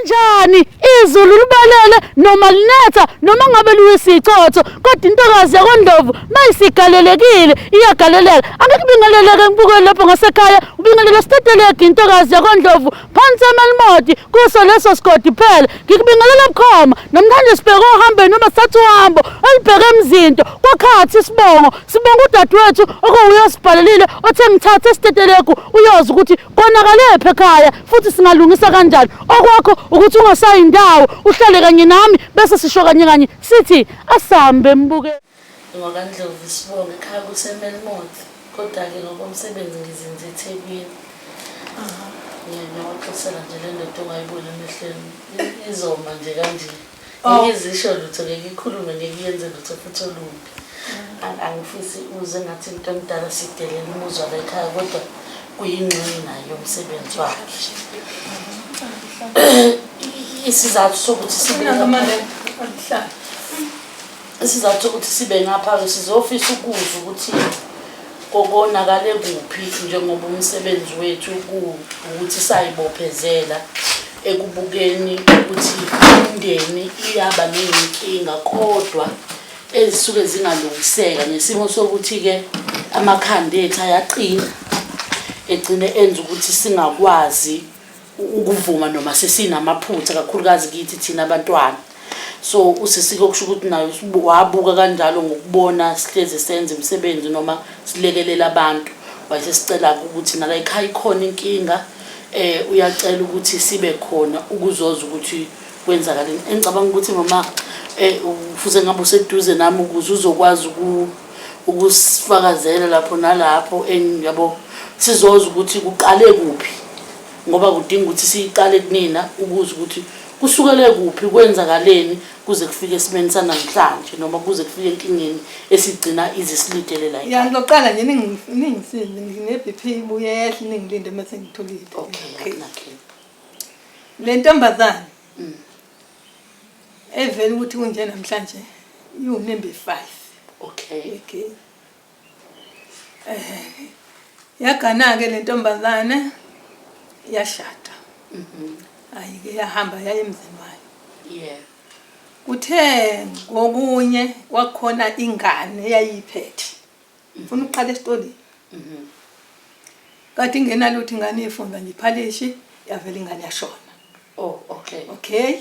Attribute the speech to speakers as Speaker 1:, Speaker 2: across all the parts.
Speaker 1: kanjani izulu libalele noma linetha noma ngabe luwisicotho, kodwa intokazi yakwaNdlovu mayisigalelekile iyagaleleka. Angikubingeleleke ngibukele lapho ngasekhaya, ubingelela sitetelegi intokazi yakwaNdlovu phansi eMelmoti kuso leso sigodi phela. Ngikubingelela bukhoma namhlanje sibheke ohambeni noma sithatha uhambo olubheke emzinto kwakhathi isibongo sibonga udadewethu okuwuye osibhalelile othe ngithathe sitetelegu uyoza ukuthi Konakalепhi ekhaya futhi singalungisa kanjani? Okwakho ukuthi ungasayi ndawo, uhlale kanye nami bese sisho kanye kanye sithi asambe mbuke.
Speaker 2: NgwakaNdlovu isibongo ekhaya kuseMelmoth kodwa-ke ngokomsebenzi ngizinze eThekwini. Ngiyawaxoxela nje le ndoda ongayiboni emehlweni izoma nje kanje. Oh. Ngeke izisho lutho, ngeke ikhulume, ngeke iyenze lutho futhi olubi. Angifisi uze ngathi into emdala sidelela umuzwa la ekhaya kodwa kuyingxenye nayo yomsebenzi wakhe. Isizathu sokuthi sibe isizathu sokuthi sibe ngapha-ke sizofisa ukuzwa ukuthi kokonakale kuphi njengoba umsebenzi wethu ukuthi sayibophezela ekubukeni ukuthi imindeni iyaba ney'nkinga kodwa ezisuke zingalungiseka ngesimo sokuthi-ke amakhanda ethu ayaqina egcine enza ukuthi singakwazi ukuvuma noma sesinamaphutha kakhulukazi kithi thina abantwana. So usisi kusho ukuthi naye wabuka kanjalo ngokubona sihlezi senza imisebenzi noma silekelela abantu, wayesesicela ukuthi nala ekhaya ikhona inkinga uyacela ukuthi sibe khona ukuzoza ukuthi kwenzakaleni. Engicabanga ukuthi mama ufuze ngabe useduze nami ukuze uzokwazi ukusifakazela lapho nalapho yabo sizoza ukuthi kuqale kuphi ngoba kudinga ukuthi siyiqale kunina ukuze ukuthi kusukele kuphi kwenzakaleni kuze kufike esimeni sanamhlanje noma kuze kufike enkingeni esigcina izisilidele la.
Speaker 3: Ya ngizoqala nje ningisize ngine-BP ibuye yehle ningilinde mase ngithulile.
Speaker 2: Okay, okay.
Speaker 3: Le ntombazane evela ukuthi kunje namhlanje iwunumber 5.
Speaker 2: Okay.
Speaker 3: Okay. Eh yagana-ke le ntombazane yashada. Hayi-ke yahamba yaya emzini wayo.
Speaker 2: Yeah.
Speaker 3: Kuthe ngokunye kwakhona ingane eyayiphethe. Ngifuna ukuqala esikoleni. Kade ingenalutho ingane ifunda nje iphalishi yavela ingane yashona.
Speaker 2: Oh, okay.
Speaker 3: Okay.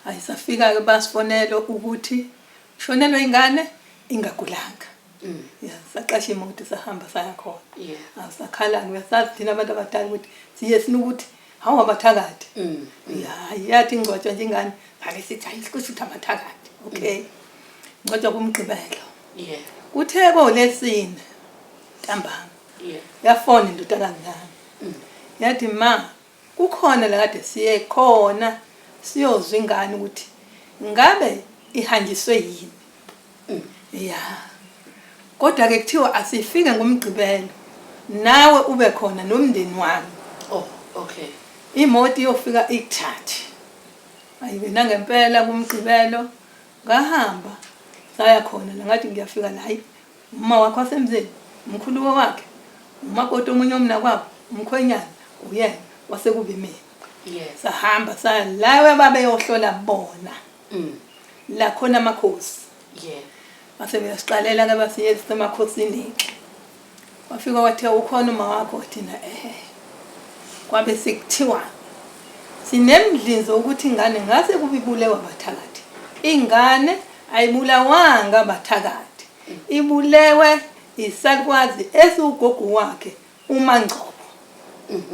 Speaker 3: Ayisafika-ke basifonela ukuthi shonelwe ingane ingagulanga. Ya, saqasha imoto sahamba saya khona.
Speaker 2: Yeah.
Speaker 3: Awusakhala-ke uyasazi thina abantu abadala ukuthi siye sifuna ukuthi hawu abathakathi. Ya, yathi ingcwatshwa nje ingane, ngake sithi hayi kusho ukuthi abathakathi. Okay. Ngcwatshwa kuMgqibelo.
Speaker 2: Yeah.
Speaker 3: Kuthe kolesine ntambama
Speaker 2: Yeah.
Speaker 3: yafona indodakazi yami. Yathi ma kukhona la kade siye khona siyozwa ingane ukuthi ngabe ihanjiswe yini. Ya. Kodwa ke kuthiwa asifike ngoMgqibelo nawe ube khona nomndeni wami.
Speaker 2: Oh, okay.
Speaker 3: Imoto iyofika ikuthathe. Ayibe nangempela kuMgqibelo ngahamba saya khona la ngathi ngiyafika la hayi uma wakho wasemzini umkhuluwa wakhe umakoti omunye omnakwabo umkhwenyana uyena kwase kube mina.
Speaker 2: Yeah.
Speaker 3: Sahamba saya la babeyohlola bona. La khona amakhosi.
Speaker 2: Yeah.
Speaker 3: Base beyasiqalela ke basiyeza emakhosini ke. Wafika wathiwa ukhona uma wakho thina ehe. Kwabe sekuthiwa sinemdlinzo ukuthi ingane ngase kubibulewa abathakathi. Ingane ayibulawanga abathakathi. Ibulewe isalukwazi esiwugogo wakhe uMangcobo.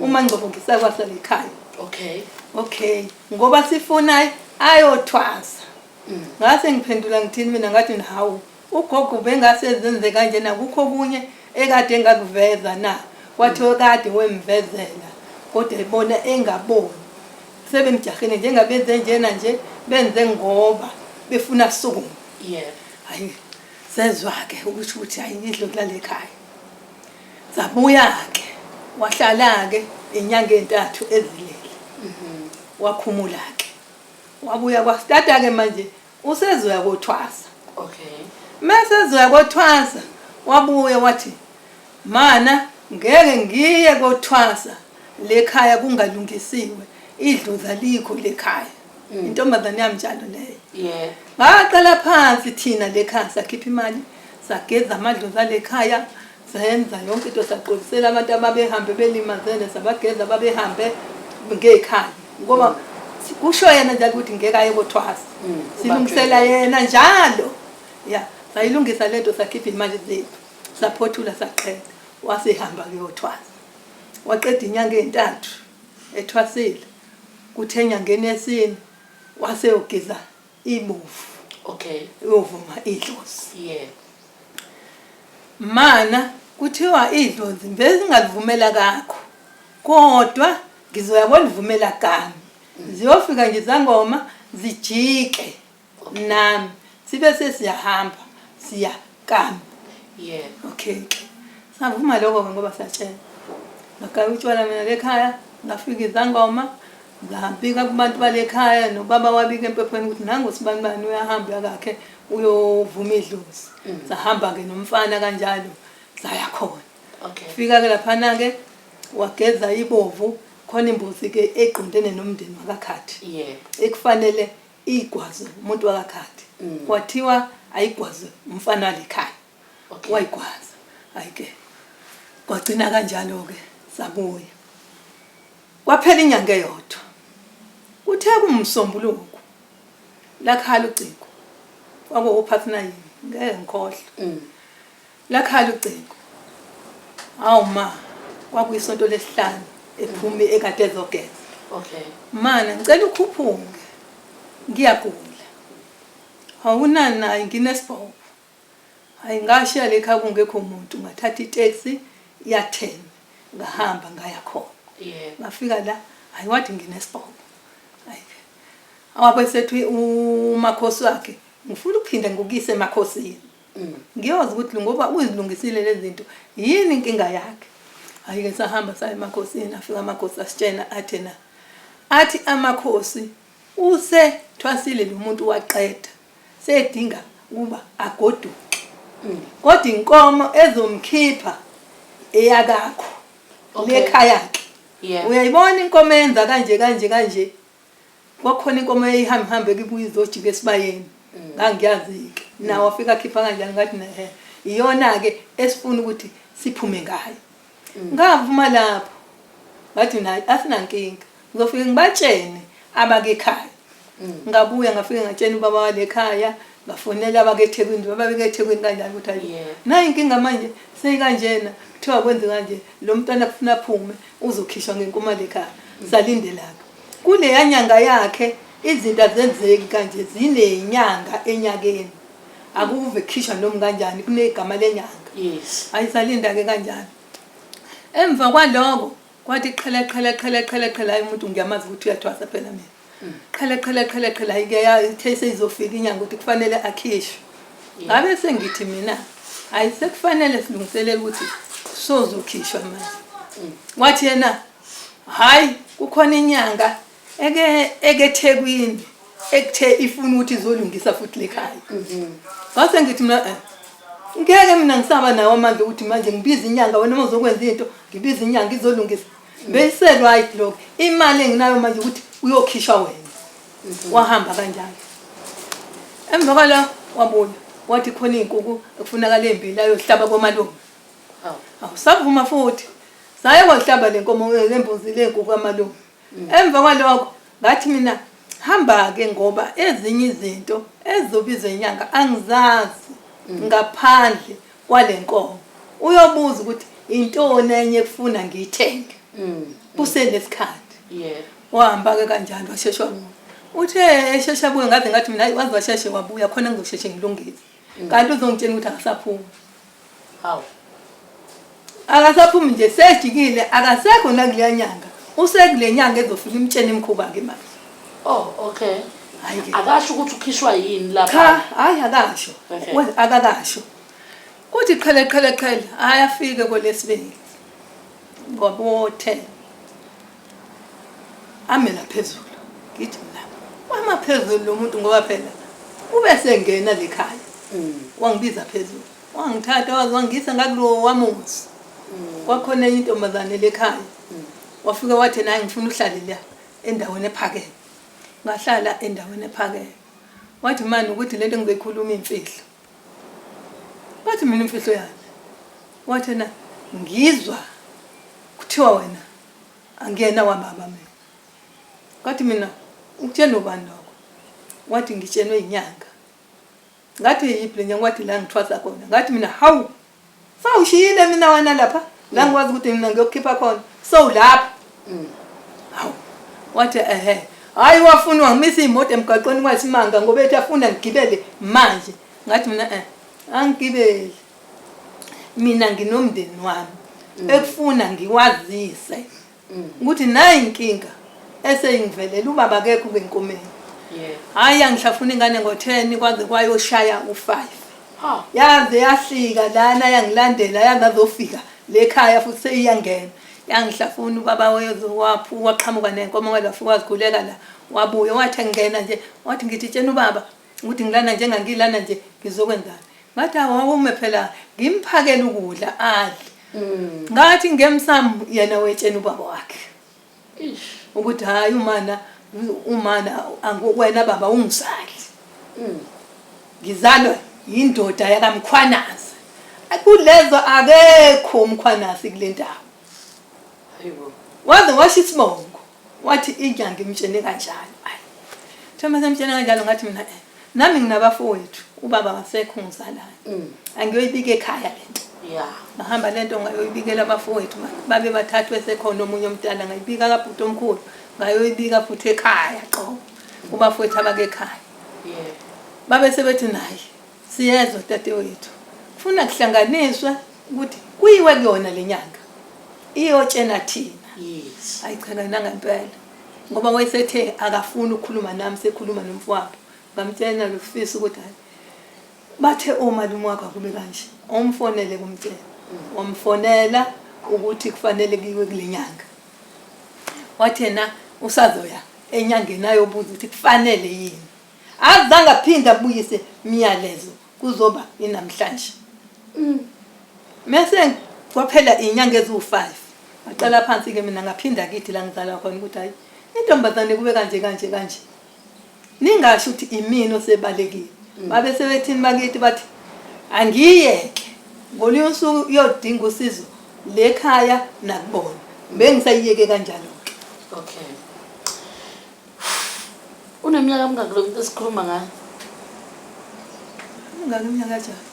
Speaker 3: UMangcobo ngisakwazi ekhaya.
Speaker 2: Okay.
Speaker 3: Okay, ngoba sifuna ayothwasa. Ngase ngiphendula ngithini mina ngathi hawu ugogo bengase zenze kanjena kukho okunye ekade engakuveza na kwathiwa kade wemvezela kodwa ebona engaboni sebemjahile njengabenze njena nje benze ngoba befuna sukume.
Speaker 2: Yeah.
Speaker 3: Hayi sezwa-ke ukuthi ukuthi hayi idlozi lale khaya. Sabuya-ke wahlala-ke inyanga ey'ntathu ezilele. Wakhumula-ke wabuya kwasitata-ke manje usezoya kothwasa.
Speaker 2: Okay.
Speaker 3: Mase ezoya kothwasa wabuya wathi mana ngeke ngiye kothwasa lekhaya kungalungisiwe. Idlozi alikho lekhaya. Intombazane yami njalo leyo.
Speaker 2: Yeah.
Speaker 3: Ngaqala phansi thina lekhaya sakhipha imali sageza amadlozi alekhaya sayenza yonke into saqolisela abantu ababehambe belimazene sabageza babehambe ngekhaya ngoba kusho yena njalo ukuthi ngeke aye kothwasa. Silungisela yena njalo. Ya, sayilungisa lento sakhipha imali zethu. Saphothula saqeda. Wasehamba kuyothwasa. Waqeda inyanga ezintathu ethwasile. Kuthe enyangeni yesine waseyogeza ibovu.
Speaker 2: Okay.
Speaker 3: Uyovuma idlozi.
Speaker 2: Yeah.
Speaker 3: Mana kuthiwa idlozi bezingalivumela kakho. Kodwa ngizoya kolivumela kami. Ziyofika nje izangoma zijike nami sibe sesiyahamba siya kami.
Speaker 2: Yeah.
Speaker 3: Okay ke. Savuma lokho ke ngoba satshela. Ngagaya utshwala mina lekhaya, ngafika izangoma, ngabika kubantu balekhaya nobaba wabika empephweni ukuthi nangu sibanibani uyahamba uyakakhe uyovuma idlozi. Sahamba ke nomfana kanjalo saya khona.
Speaker 2: Okay.
Speaker 3: Fika ke laphana ke wageza ibovu khona imbuzi ke eqondene nomndeni wakakhathi.
Speaker 2: Yeah.
Speaker 3: Ekufanele igwazwe umuntu wakakhathi. Kwathiwa ayigwazwe umfana walekhaya.
Speaker 2: Okay.
Speaker 3: Wayigwaza. Hayi ke. Kwagcina kanjalo ke sabuya. Kwaphela inyanga eyodwa. Kuthe kumsombuluko lakhala ucingo. Kwakuwu-past 9 ngeke ngikhohlwe. Lakhala ucingo. Hawu ma, kwakuyisonto lesihlanu ephumi ekade ezogeza.
Speaker 2: Okay.
Speaker 3: Mana ngicela ukhuphuke. Ngiyagula. Awunani naye nginesibhobo. Hayi ngashiya lekhaya kungekho umuntu ngathatha itaxi ya 10 ngahamba ngaya khona.
Speaker 2: Yeah.
Speaker 3: Ngafika la hayi wathi nginesibhobo. Hayi. Awabe sethi umakhosi wakhe ngifuna ukuphinda ngikuyise emakhosini. Ngiyozi ukuthi ngoba uzilungisile lezi zinto yini inkinga yakhe. Hayi ke sahamba saya emakhosini afika amakhosi asitshena athi na athi amakhosi usethwasile lo muntu waqeda sedinga ukuba agoduke. Kodwa inkomo ezomkhipha eyakakho
Speaker 2: Okay.
Speaker 3: lekhaya ke.
Speaker 2: Yeah.
Speaker 3: Uyayibona inkomo eyenza kanje kanje kanje. Kwakhona inkomo eyihamba hambe kibuye izojika esibayeni. Ngangiyazi ke. Nawo afika akhipha kanjani ngathi nehe. Iyona ke esifuna ukuthi siphume ngayo. Ngavuma lapho. Ngathi nayi asinankinga. Ngizofike ngibatshene abakekhaya. Ngabuya ngafike ngatshena ubaba walekhaya, ngafonela abakeThekwini, baba bekeThekwini kanjani ukuthi hayi.
Speaker 2: Yeah.
Speaker 3: Nayi inkinga manje seyikanjena kuthiwa kwenze kanje lo mntwana kufuna aphume uzokhishwa ngenkuma lekhaya. Salindela ke. Kuleya nyanga yakhe izinto azenzeki kanje zinenyanga enyakeni. Akuve kukhishwa noma kanjani kunegama lenyanga.
Speaker 2: Yes.
Speaker 3: Ayisalinda ke kanjani. Emva kwaloko kwathi qhela qhela qhela qhela qhela hayi umuntu ngiyamazi ukuthi uyathwasa phela mina. Qhela qhela qhela qhela hayi ke ithe seyizofika inyanga ukuthi kufanele akhishwe. Ngabe sengithi mina hayi sekufanele silungiselele ukuthi sozokhishwa manje. Wathi yena hayi kukhona inyanga eke ekeThekwini ekuthe ifuna ukuthi izolungisa futhi lekhaya. Ngase ngithi mina ngeke mina ngisaba nawo amandla ukuthi manje ngibiza inyanga wena uma uzokwenza into ngibiza inyanga izolungisa. Bese right lokho. Imali enginayo manje ukuthi uyokhishwa wena. Wahamba kanjalo. Emva kwalokho wabuya wathi khona izinkukhu ekufunakala ezimbili ayohlaba komalume.
Speaker 2: Hawu.
Speaker 3: Awusavuma futhi. Saye kwahlaba le nkomo lembuzi lenkukhu kamalume. Emva kwalokho ngathi mina hamba ke ngoba ezinye izinto ezizobizwa inyanga angizazi ngaphandle kwale nkomo. Uyobuza ukuthi intoni enye kufuna ngiyithenge. Kusenesikhathi.
Speaker 2: Yeah.
Speaker 3: Wahamba ke kanjalo washesha wabuya. Uthe eshesha abuye ngaze ngathi mina hayi waze washeshe wabuya khona ngizosheshe ngilungise. Kanti uzongitshela ukuthi akasaphumi.
Speaker 2: Hawu.
Speaker 3: Akasaphumi nje sejikile akasekho nakuleya nyanga. Usekule nyanga ezofika imtshene imkhuba ke manje.
Speaker 2: Oh, okay.
Speaker 3: Hayi ke.
Speaker 2: Akasho ukuthi ukhishwa yini lapha.
Speaker 3: Cha, hayi akasho.
Speaker 2: Okay.
Speaker 3: Akakasho. Kuthi qhele qhele qhele hayi afike kolesibili. Ngoba 10. Amela phezulu. Ngithi mina wama phezulu lo muntu ngoba phela ube sengena lekhaya. Wangibiza phezulu. Wangithatha waze wangisa ngakulowo wamuzi. Kwakhona enye intombazane lekhaya. Wafika wathi naye ngifuna uhlale la. endaweni ephakeme. Ngahlala endaweni ephakeme. Wathi mani ukuthi lento engizoyikhuluma imfihlo. Wathi mina imfihlo yani? Wathi na ngizwa kuthiwa wena angiyena wababa mina. Ngathi mina ukutshena ubani lokho? Wathi ngitshenwe inyanga. Ngathi yiphi le nyanga? Wathi la ngithwasa khona. Ngathi mina hawu sawushiyile mina wena lapha la ngikwazi ukuthi mina ngiyokukhipha khona sowulapha. Hawu wathi ehe hayi wafuna wangimisa imoto emgaqweni kwasimanga ngoba ethi afuna ngigibele manje. Ngathi mina eh angigibeli. Mina nginomndeni wami ekufuna ngiwazise ukuthi nayi inkinga eseyingivelela ubaba akekho kwenkomeni hhayi yangihlafuna ingane ngo-10 kwaze kwayoshaya u-5 yaze yahlika lana yangilandela yaze azofika le khaya futhi seyiyangena yangihlafuna ubaba waphu waqhamuka nenkomo wafika wazikhuleka la wabuya wathi engena nje wathi ngithi tshena ubaba ukuthi ngilana njengangilana nje ngizokwenzani ngathi awume phela ngimphakele ukudla adle ngathi ngemsam yena wetshena ubaba wakhe ukuthi hayi umana umana wena baba ungizali ngizalwa yindoda yakamkhwanazi kulezo akekho umkhwanazi kule ndawo waze washo isibongo wathi inyanga imtshene kanjalo ayi thoma semtshene kanjalo ngathi mina eh, nami nginabafowethu ubaba akasekho ngizalayo angiyoyibika ekhaya lento
Speaker 2: yeah
Speaker 3: ngahamba lento ngayoyibikela abafowethu babe bathathu esekhona omunye omdala ngayibika kabhuti omkhulu ngayoyibika futhi ekhaya qobo kubafowethu abakekhaya
Speaker 2: yeah
Speaker 3: babe sebethi naye siyezwa dadewethu kufuna kuhlanganiswe ukuthi kuyiwe kuyona le nyanga iyotshena thina
Speaker 2: yes
Speaker 3: hayi cha nangempela ngoba wayesethe akafuni ukukhuluma nami sekhuluma nomfowabo ngamtshela lufisa ukuthi hayi bathe omalume wakho akube kanje umfonele kumtshela wamfonela ukuthi kufanele kuyiwe kule nyanga wathi yena usazoya enyangeni ayobuza ukuthi kufanele yini azange aphinde abuyise myalezo kuzoba inamhlanje mese kwaphela inyanga eziwu-5 ngaqala phansi-ke mina ngaphinda kithi la ngizalwa khona ukuthi hayi intombazane kube kanje kanje kanje ningasho ukuthi imina osebalekile babe sebethini bakithi bathi angiyeke ngolunye usuku uyodinga usizo lekhaya nakubona bengisayiyeke kanjalo-ke
Speaker 2: okay uneminyaka emingaki lo muntu esikhuluma ngayo
Speaker 3: ungaki iminyaka jani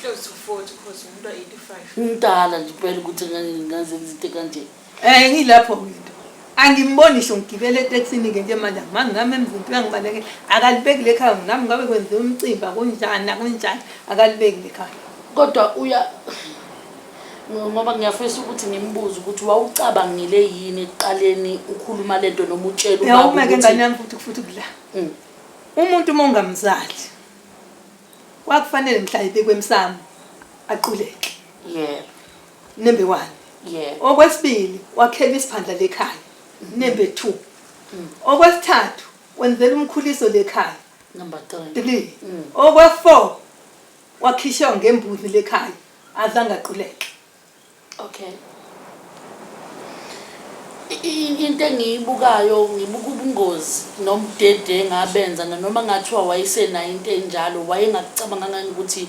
Speaker 4: Close to 40 because umuntu wa-85.
Speaker 2: umdala nje impela ukuthi ngazenza into kanje
Speaker 3: Eh ngilapho into. Angimboni ngisho ngigibele etekisini ke nje manje angimanga ngami emzimbi uyangibalekela. Akalibeki le khaya nami ngabe kwenziwa umcimbi akunjani akunjani akalibeki le khaya.
Speaker 2: Kodwa uya ngoba ngiyafisa ukuthi ngimbuze ukuthi wawucabangile yini ekuqaleni ukhuluma lento noma utshela ubaba
Speaker 3: Uyawuma ke
Speaker 2: ukuthi
Speaker 3: ngane yami futhi futhi kula. Umuntu uma ungamzali kwakufanele mhla ebekwe emsamo aquleke.
Speaker 2: Yebo.
Speaker 3: Number 1.
Speaker 2: Yebo.
Speaker 3: Okwesibili wakhela isiphandla lekhaya. Number 2. Okwesithathu wenzela umkhuliso lekhaya.
Speaker 2: Number 3.
Speaker 3: 3. Okwe-4 wakhishwa ngembuzi lekhaya azange aquleke.
Speaker 2: Okay. Into engiyibukayo ngibuka ubungozi nomdede engabenza nanoma ngathiwa wayesenayo into enjalo wayengakucabanga ngani ukuthi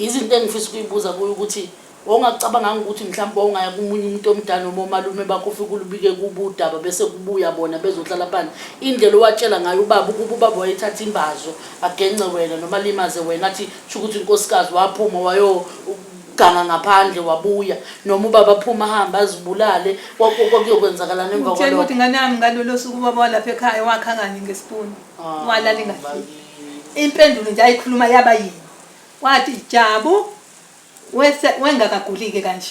Speaker 2: izinto engifisa ukuyibuza kuyo ukuthi wawungacabanganga ukuthi mhlawumbe wawungaya komunye umuntu omdala noma omalume bakho ufike ulubike kubo udaba bese kubuya bona bezohlala phansi indlela owatshela ngayo ubaba ukuba ubaba wayethatha imbazo agence wena noma alimaze wena athi sho ukuthi unkosikazi waphuma wayoganga ngaphandle wabuya noma ubaba aphuma ahambe azibulale kwakuyokwenzakalani emva
Speaker 3: Ngitshela
Speaker 2: kwalokho
Speaker 3: ukuthi ngane yami ngalolo suku ubaba walapha ekhaya wakha kanye ngesipuni
Speaker 2: Ah,
Speaker 3: walala ingadlile impendulo nje ayikhuluma yaba yini wathi jabu wese wengakagulike kanje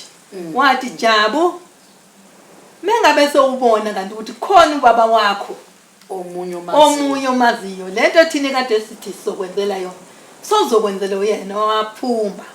Speaker 3: wathi jabu mengabe sewubona kanti ukuthi khona ubaba wakho
Speaker 2: omunye omaziyo
Speaker 3: omunye omaziyo lento thina kade sithi sizokwenzela yona sozokwenzela uyena waphuma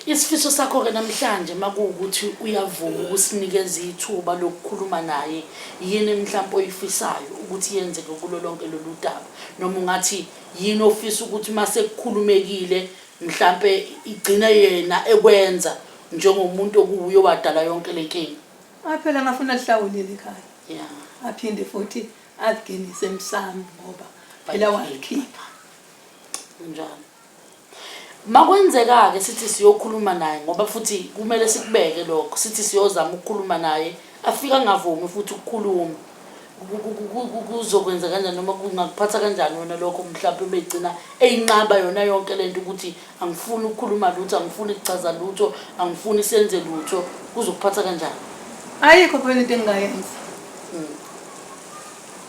Speaker 2: Isifiso sakho-ke namhlanje makuwukuthi uyavuma ukusinikeza ithuba lokukhuluma naye yini mhlawumpe oyifisayo ukuthi yenzeke kulo lonke lolu daba noma ungathi yini ofisa ukuthi uma sekukhulumekile mhlampe igcine yena ekwenza Njengomuntu okuwuye owadala yonke le nkinga.
Speaker 3: Hayi phela ngafuna lihlawulile ekhaya.
Speaker 2: Yeah.
Speaker 3: Aphinde futhi azingenise emsamo ngoba phela wazikhipha.
Speaker 2: Kunjalo. Makwenzeka-ke sithi siyokhuluma naye ngoba futhi kumele sikubeke lokho sithi siyozama ukukhuluma naye afike angavumi futhi ukukhuluma kuzokwenza kanjani noma kungakuphatha kanjani wena lokho mhlawumbe begcina eyinqaba yona yonke lento ukuthi angifuni ukukhuluma lutho angifuni kuchaza lutho angifuni senze lutho kuzokuphatha kanjani
Speaker 3: Ayikho phela into engingayenza.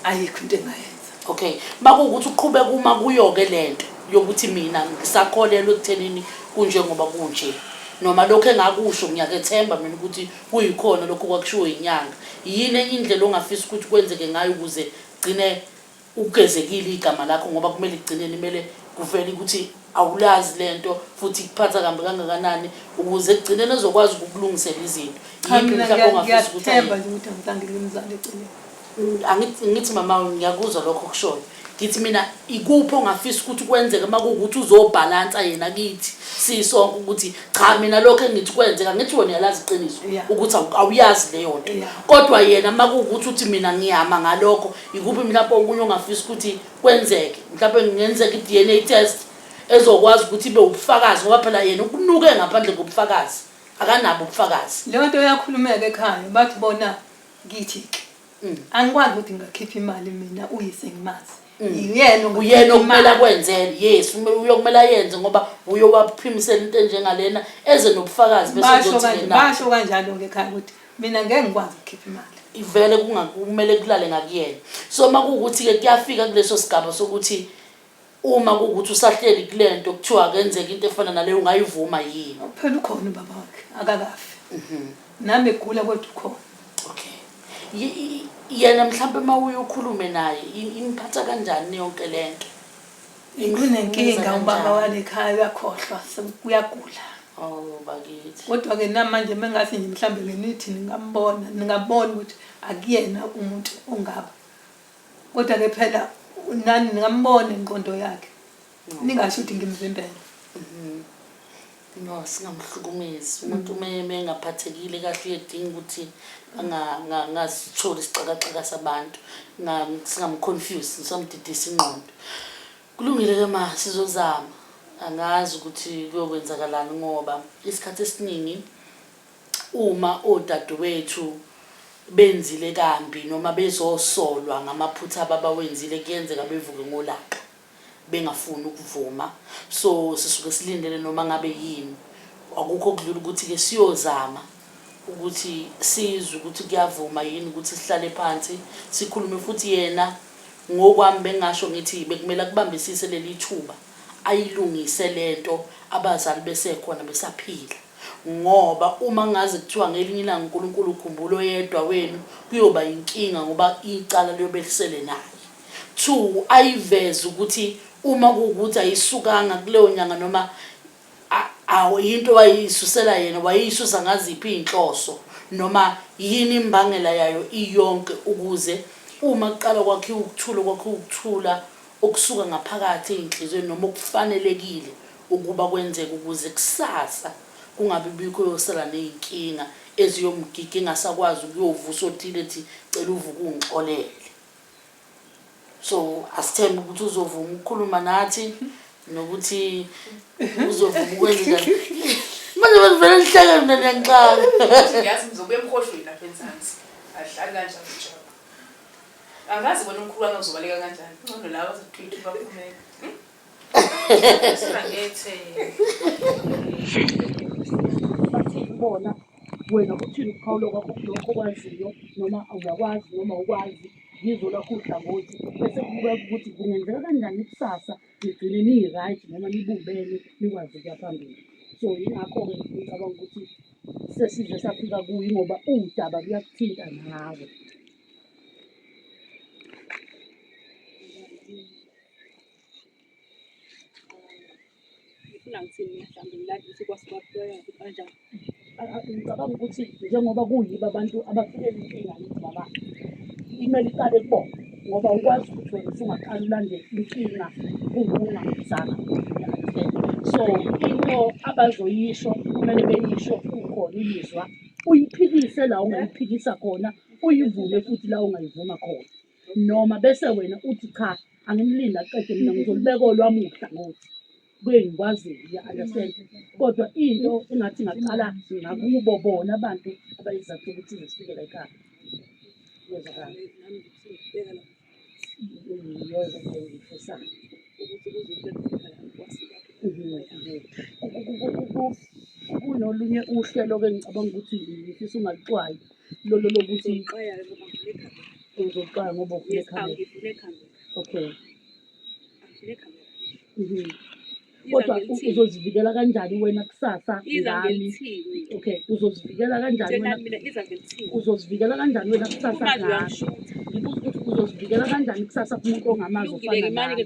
Speaker 3: Ayikho into engingayenza.
Speaker 2: Okay makuwukuthi uqhubeka uma kuyo-ke lento yokuthi mina ngisakholelwa ekuthenini kunjengoba kunje noma lokhu engakusho ngiyakethemba mina ukuthi kuyikhona lokhu kwakushiwo yinyanga yini enye indlela ongafisa ukuthi kwenzeke ngayo ukuze gcine ugezekile igama lakho ngoba kumele kugcineni kumele kuvele ukuthi awulazi lento futhi ikuphatha kambi kangakanani ukuze ekugcineni ezokwazi ukukulungisela izinto.
Speaker 3: Cha
Speaker 2: Yini
Speaker 3: mina
Speaker 2: mhlawumbe ongafisa ukuthi
Speaker 3: ngiyathemba
Speaker 2: ayenze?
Speaker 3: nje ukuthi angizange ngimzale eceleni.
Speaker 2: Angithi ngithi mama ngiyakuzwa lokho okushoyo. Ngithi mina ikuphi ongafisa ukuthi kwenzeke uma kuwukuthi uzobhalansa yena kithi sisonke ukuthi cha mina lokho engithi kwenzeka ngithi wena uyalazi iqiniso ukuthi awuyazi leyo nto. Kodwa yena uma kuwukuthi uthi mina ngiyama ngalokho ikuphi mhlawumbe okunye ongafisa ukuthi kwenzeke mhlawumbe kungenzeka i-DNA test ezokwazi ukuthi ibe ubufakazi ngoba phela yena ukunuke ngaphandle kobufakazi akanabo ubufakazi.
Speaker 3: Leyo nto yakhulumeka ekhaya bathi bona ngithi-ke angikwazi ukuthi ngingakhipha imali mina uyise ngimazi uyena ongakhipha
Speaker 2: Uyena okumele
Speaker 3: imali.
Speaker 2: akwenzele yes uye okumele ayenze ngoba uye waphimisela into enjengalena eze nobufakazi bese
Speaker 3: basho
Speaker 2: kuzothi-ke
Speaker 3: kanje
Speaker 2: na
Speaker 3: basho kanjalo-ke ekhaya ukuthi mina ngeke ngikwazi ukukhipha imali.
Speaker 2: Ivele kumele kulale ngakuyena so uma kuwukuthi-ke kuyafika kuleso sigaba sokuthi uma kuwukuthi usahleli kule nto kuthiwa akenzeka into efana naleyo ungayivuma yini?
Speaker 3: Phela ukhona ubaba wakhe akakafi. Nami egula kodwa ukhona.
Speaker 2: Okay. Yena mhlawumbe uma uye ukhulume naye imphatha kanjani yonke le nto?
Speaker 3: Kunenkinga ubaba walekhaya uyakhohlwa uyagula.
Speaker 2: Oh bakithi.
Speaker 3: Kodwa-ke namanje mengathi nje mhlawumbe ngenithi ningambona ningabona ukuthi akuyena umuntu ongaba. Kodwa-ke phela nani ningambona ingqondo yakhe. Ningasho ukuthi ngimvimbele.
Speaker 2: No, singamhlukumezi. Umuntu uma engaphathekile kahle uyedinga ukuthi angasitholi isixakaxaka sabantu. Singamconfuse, singamdidisi ingqondo. Kulungile-ke ma, sizozama. Angazi ukuthi kuyokwenzakalani ngoba isikhathi esiningi uma odadewethu benzile kambi noma bezosolwa ngamaphutha ababawenzile kuyenzeka bevuke ngolaka bengafuni ukuvuma so sisuke silindele noma ngabe yini akukho okudlula ukuthi-ke siyozama ukuthi sizwe ukuthi kuyavuma yini ukuthi sihlale phansi sikhulume futhi yena ngokwami bengingasho ngithi bekumele akubambisise leli thuba ayilungise lento abazali besekhona besaphila ngoba uma ngaze kuthiwa ngelinye ilanga uNkulunkulu ukhumbula oyedwa wenu kuyoba inkinga ngoba icala liyobe lisele naye. 2 ayiveze ukuthi uma kuwukuthi ayisukanga kuleyo nyanga noma into wayisusela yena wayiyisusa ngaziphi iy'nhloso noma yini imbangela yayo iyonke ukuze uma kuqala kwakhiwa ukuthula kwakhiwa ukuthula okusuka ngaphakathi ey'nhliziyweni noma okufanelekile ukuba kwenzeke ukuze kusasa kungabi bikho oyosala ney'nkinga eziyomgiga engasakwazi ukuyovusa othile ethi cela uvuke ungixolele. So asithembe ukuthi uzovuma ukukhuluma nathi nokuthi uzovuma ukwenza njani. Manje bevele nihleke mina niyangixaka.
Speaker 4: Ngiyazi ngizobuya emhoshweni lapha enzansi. Adlali kanjalo nje. Angazi bona umkhulu wami uzobaleka kanjani. Ngcono laba bazothwitha baphumele. Singethe.
Speaker 1: Bathini bona wena uthini ukuphawula kwakho kulokho okwaziyo noma uyakwazi noma awukwazi yizo lwakho uhlangothi bese kubukeka ukuthi kungenzeka kanjani kusasa nigcine niyi-right noma nibumbene nikwazi ukuya phambili. So yingakho-ke ngicabanga ukuthi sesize safika kuyo ngoba udaba luyakuthinta nawe.
Speaker 5: Ngifuna ngithini mhlawumbe ngilande ukuthi kwasuka kanjani.
Speaker 1: Ngicabanga ukuthi njengoba kuyibo abantu abafikela inkinga ngithi baba imele iqale kubona ngoba ukwazi ukuthi wena usungaqala ulande inkinga kungungazanga. So into abazoyisho kumele beyisho ukhona.
Speaker 2: khona imizwa, uyiphikise la ungayiphikisa khona, uyivume futhi la ungayivuma khona. Noma bese wena uthi cha, angimlinde aqede mina ngizolubeka olwami uhlangothi kuyengikwaziyo, you understand? Kodwa into engathi ngaqala ngakubo bona abantu abayizathu ukuthi ize sifike la ekhaya. Kuyezwakala. Yiyo into engiyifisayo. Kunolunye uhlelo-ke engicabanga ukuthi ngifisa ungaluxwayi lolo lokuthi uzoxwaya ngoba ufuna ekhamera. Okay. Kodwa uzozivikela kanjani wena kusasa ngami? Okay, uzozivikela kanjani wena? Uzozivikela kanjani wena kusasa ngami? Ngibuza ukuthi uzozivikela kanjani kusasa kumuntu ongamazi ofana nami?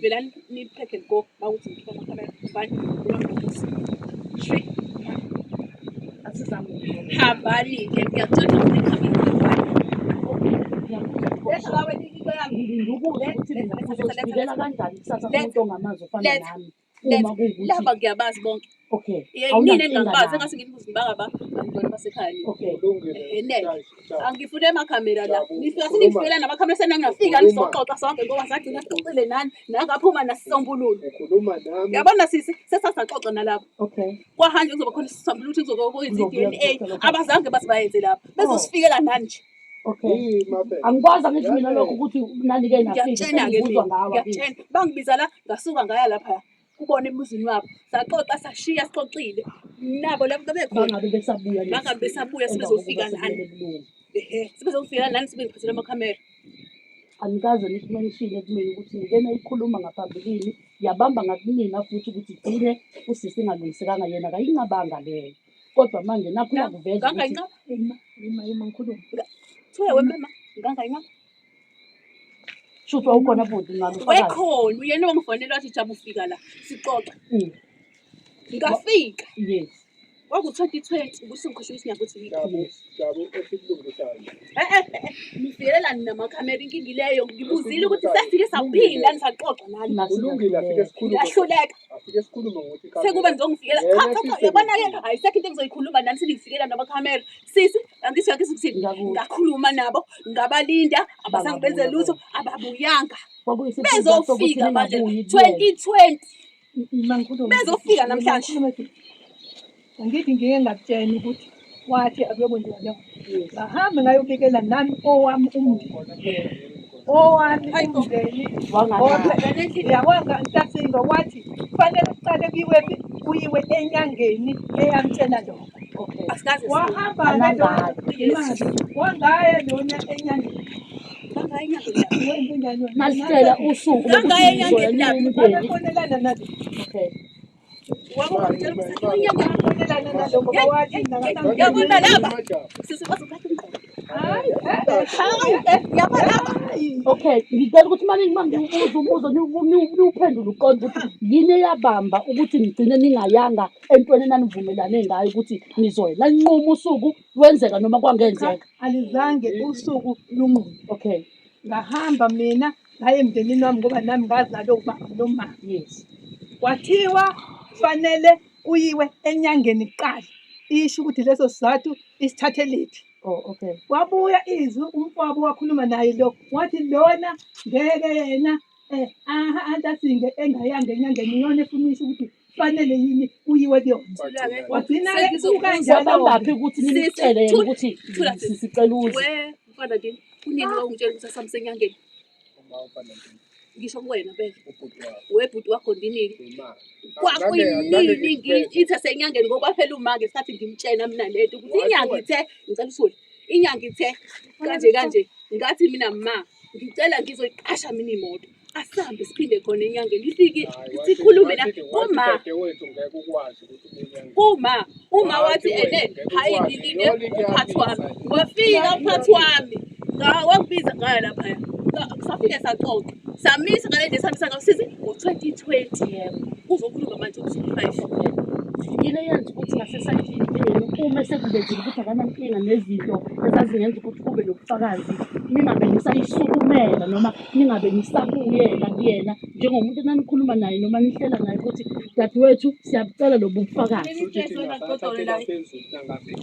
Speaker 2: Asizame
Speaker 5: Hambani-ke ngiyakutshela ukuthi ikhamera.
Speaker 2: Ngilinde ukuzwa ukuthi mina uzozivikela kanjani kusasa kumuntu ongamazi ofana nami uma kuwukuthi
Speaker 5: Laba ngiyabazi bonke.
Speaker 2: Okay.
Speaker 5: Yini
Speaker 2: Awunankinga
Speaker 5: engingabazi
Speaker 2: nami.
Speaker 5: engase ngithi bangaba abantwana basekhaya nini.
Speaker 2: Okay.
Speaker 5: Ene. Angifune amakhamera la. Nifika senifikela namakhamera senangafika nizoxoxa sonke ngoba sagcina sixoxile nani nangaphuma nasisombululo.
Speaker 6: Ukhuluma nami.
Speaker 5: Yabona sisi sesasaxoxa nalapho.
Speaker 2: Okay.
Speaker 5: Kwahanjwa kuzoba khona isisombululo ukuthi kuzoba kwenza
Speaker 2: Kuzobuya
Speaker 5: i-DNA.
Speaker 2: kuzohlala phansi.
Speaker 5: Abazange bathi bayenze lapho. Bezosifikela nani nje.
Speaker 2: Okay.
Speaker 6: Yima phela.
Speaker 2: Angikwazi angithi mina lokho ukuthi nanike nafika
Speaker 5: Ngiyakutshena-ke
Speaker 2: sengibuzwa
Speaker 5: mina,
Speaker 2: ngawe akithi.
Speaker 5: ngiyakutshena. Bangibiza la ngasuka ngaya lapha kubona emuzini wabo. Saxoxa sashiya sixoxile. Nabo lapho bebekhona.
Speaker 2: Bangabe besabuya next
Speaker 5: Bangabe besabuya
Speaker 2: emva
Speaker 5: sebezofika
Speaker 2: kokuba
Speaker 5: nani.
Speaker 2: sekumele kulunge.
Speaker 5: Ehhe, sebezofika nani sebengiphathele amakhamera.
Speaker 2: Anikaze nikumenshine kumina ukuthi ngike nayikhuluma ngaphambilini yabamba ngakumina futhi ukuthi igcine usisi ingalungisekanga yena akayinqabanga leyo. Kodwa manje nakhu uyakuveza ukuthi
Speaker 5: Ngangayinqaba.
Speaker 3: Ima, ima, ima ngikhulume.
Speaker 5: Thiwe wemema, ngangayinqaba.
Speaker 2: Shuthi wawukhona bhuti ngalo ufakazi.
Speaker 5: Wekhona uyena wangifonela wathi Jabu ufika la sixoxa. Ngafika.
Speaker 2: Yes.
Speaker 5: Kwaku-2020 ukuthi ngikhoshiwe isinyanga ukuthi yikho.
Speaker 6: Jabu, Jabu esikulungisayo.
Speaker 5: Eh eh eh, nifikelelani namakhamera inkinga ileyo ngibuzile ukuthi sefike saphinda nisaxoxa nani.
Speaker 6: Kulungile afike sikhulume.
Speaker 5: Ngiyahluleka.
Speaker 6: Afike sikhulume ngokuthi ikhamera.
Speaker 5: Sekuba nizongifikela. Cha cha cha uyabona ke ayisekho into engizoyikhuluma nani senifikela namakhamera. Sisi angisho angisho ukuthini.
Speaker 2: Ngiyakuzwa.
Speaker 5: Ngakhuluma nabo ngabalinda abazange benze
Speaker 2: Bangabuya
Speaker 5: lutho ababuyanga.
Speaker 2: Kwakuyisiphuzo sokuthi
Speaker 5: Bezofika manje
Speaker 2: ningabuyi kuyena.
Speaker 5: 2020
Speaker 3: Ima ngikhulume.
Speaker 5: Bezofika
Speaker 3: Ima
Speaker 5: namhlanje.
Speaker 3: ngikhulume futhi. Angithi ngike ngakutshena ukuthi wathi akuyokwenziwa leyo. Ngahambe ngayobikela nami owami umndeni. Owami umndeni.
Speaker 2: Wanganaki.
Speaker 3: Yabona ntasingo wathi kufanele kuqale kuyiwe phi? Kuyiwe enyangeni eyamtshela lokho.
Speaker 2: Okay.
Speaker 5: Asikaze
Speaker 3: Wahamba
Speaker 2: Anangazi.
Speaker 3: imali. Wangaya lona enyangeni.
Speaker 5: Ngangaya enyangeni lapho.
Speaker 3: Wenze njani wena?
Speaker 2: Masitshela usuku lokuthi
Speaker 5: Ngangaya
Speaker 2: nizoya
Speaker 5: enyangeni lapho.
Speaker 2: niwumndeni.
Speaker 3: Babefonelana nalo.
Speaker 2: Okay.
Speaker 5: Wabona enyangeni.
Speaker 3: Babefonelana nalo ngoba wathi
Speaker 5: Yabona laba.
Speaker 6: Jabu.
Speaker 5: Sisi bazophatha umqondo.
Speaker 3: Hayi, eh,
Speaker 5: Hawu, eh, yabona laba.
Speaker 3: hayi.
Speaker 2: Okay, ngicela ukuthi manje uma ngiwubuza umbuzo niwuphendule uqonde ukuthi yini eyabamba ukuthi nigcine ningayanga entweni enanivumelane ngayo ukuthi nizoya. Naninquma usuku lwenzeka noma kwangenzeka.
Speaker 3: Alizange usuku lunqume.
Speaker 2: Okay.
Speaker 3: Ngahamba mina ngaye emndenini wami ngoba nami ngazalwa ubaba nomama.
Speaker 2: Yes.
Speaker 3: Kwathiwa kufanele kuyiwe enyangeni kuqala. Isho ukuthi leso sizathu isithathe liphi.
Speaker 2: Oh, okay.
Speaker 3: Wabuya izwi umfowabo wakhuluma naye lo wathi lona ngeke yena eh aha antasinge engayanga enyangeni iyona efuna isho ukuthi fanele yini kuyiwe kuyona. Wagcina-ke kukanjalo-ke.
Speaker 2: Kwabambaphi ukuthi nimtshele yena ukuthi
Speaker 5: Thula, sisi.
Speaker 2: sicela uze.
Speaker 5: We mfana ndini, kunini wawungitshela ukuthi asamse enyangeni?
Speaker 6: Uma ufana ndini,
Speaker 5: Ngisho kuwena bebe.
Speaker 6: ubhuti wakho,
Speaker 5: We bhuti wakho ndinini?
Speaker 6: imali.
Speaker 5: Kwakuyinini ithe senyangeni ngoba phela uma ngesikhathi ngimtshena mina lento ukuthi inyanga ithe ngicela uthule. Inyanga ithe kanje kanje ngathi mina ma ngicela ngizoyiqasha mina imoto. Asambe siphinde khona enyangeni ifike sikhulume la kuma
Speaker 6: Dadewethu ngeke ukwazi ukuthi ube enyangeni.
Speaker 5: kuma uma wathi
Speaker 6: Wathi
Speaker 5: ene
Speaker 6: wena ngeke
Speaker 5: hayi
Speaker 6: ukwazi,
Speaker 5: ngilinde
Speaker 6: iyona into
Speaker 5: umphathi wami
Speaker 6: eyamisa.
Speaker 5: wafika umphathi wami wangibiza ngaya laphaya safike saxoxa samisa ngale nje samisa ngayo sithi ngo-2020
Speaker 2: Yebo.
Speaker 5: uzokhuluma manje u-25
Speaker 2: Okay.
Speaker 1: Yini eyenza ukuthi ngasesayidini lenu uma sekuvezile ukuthi akanankinga nezinto ezazingenza ukuthi kube nobufakazi ningabe nisayisukumela noma ningabe nisabuyela kuyena njengomuntu enanikhuluma naye noma nihlela naye ukuthi dadewethu siyabucela lobu bufakazi.
Speaker 6: Futhi thina sathathela phezulu nangabe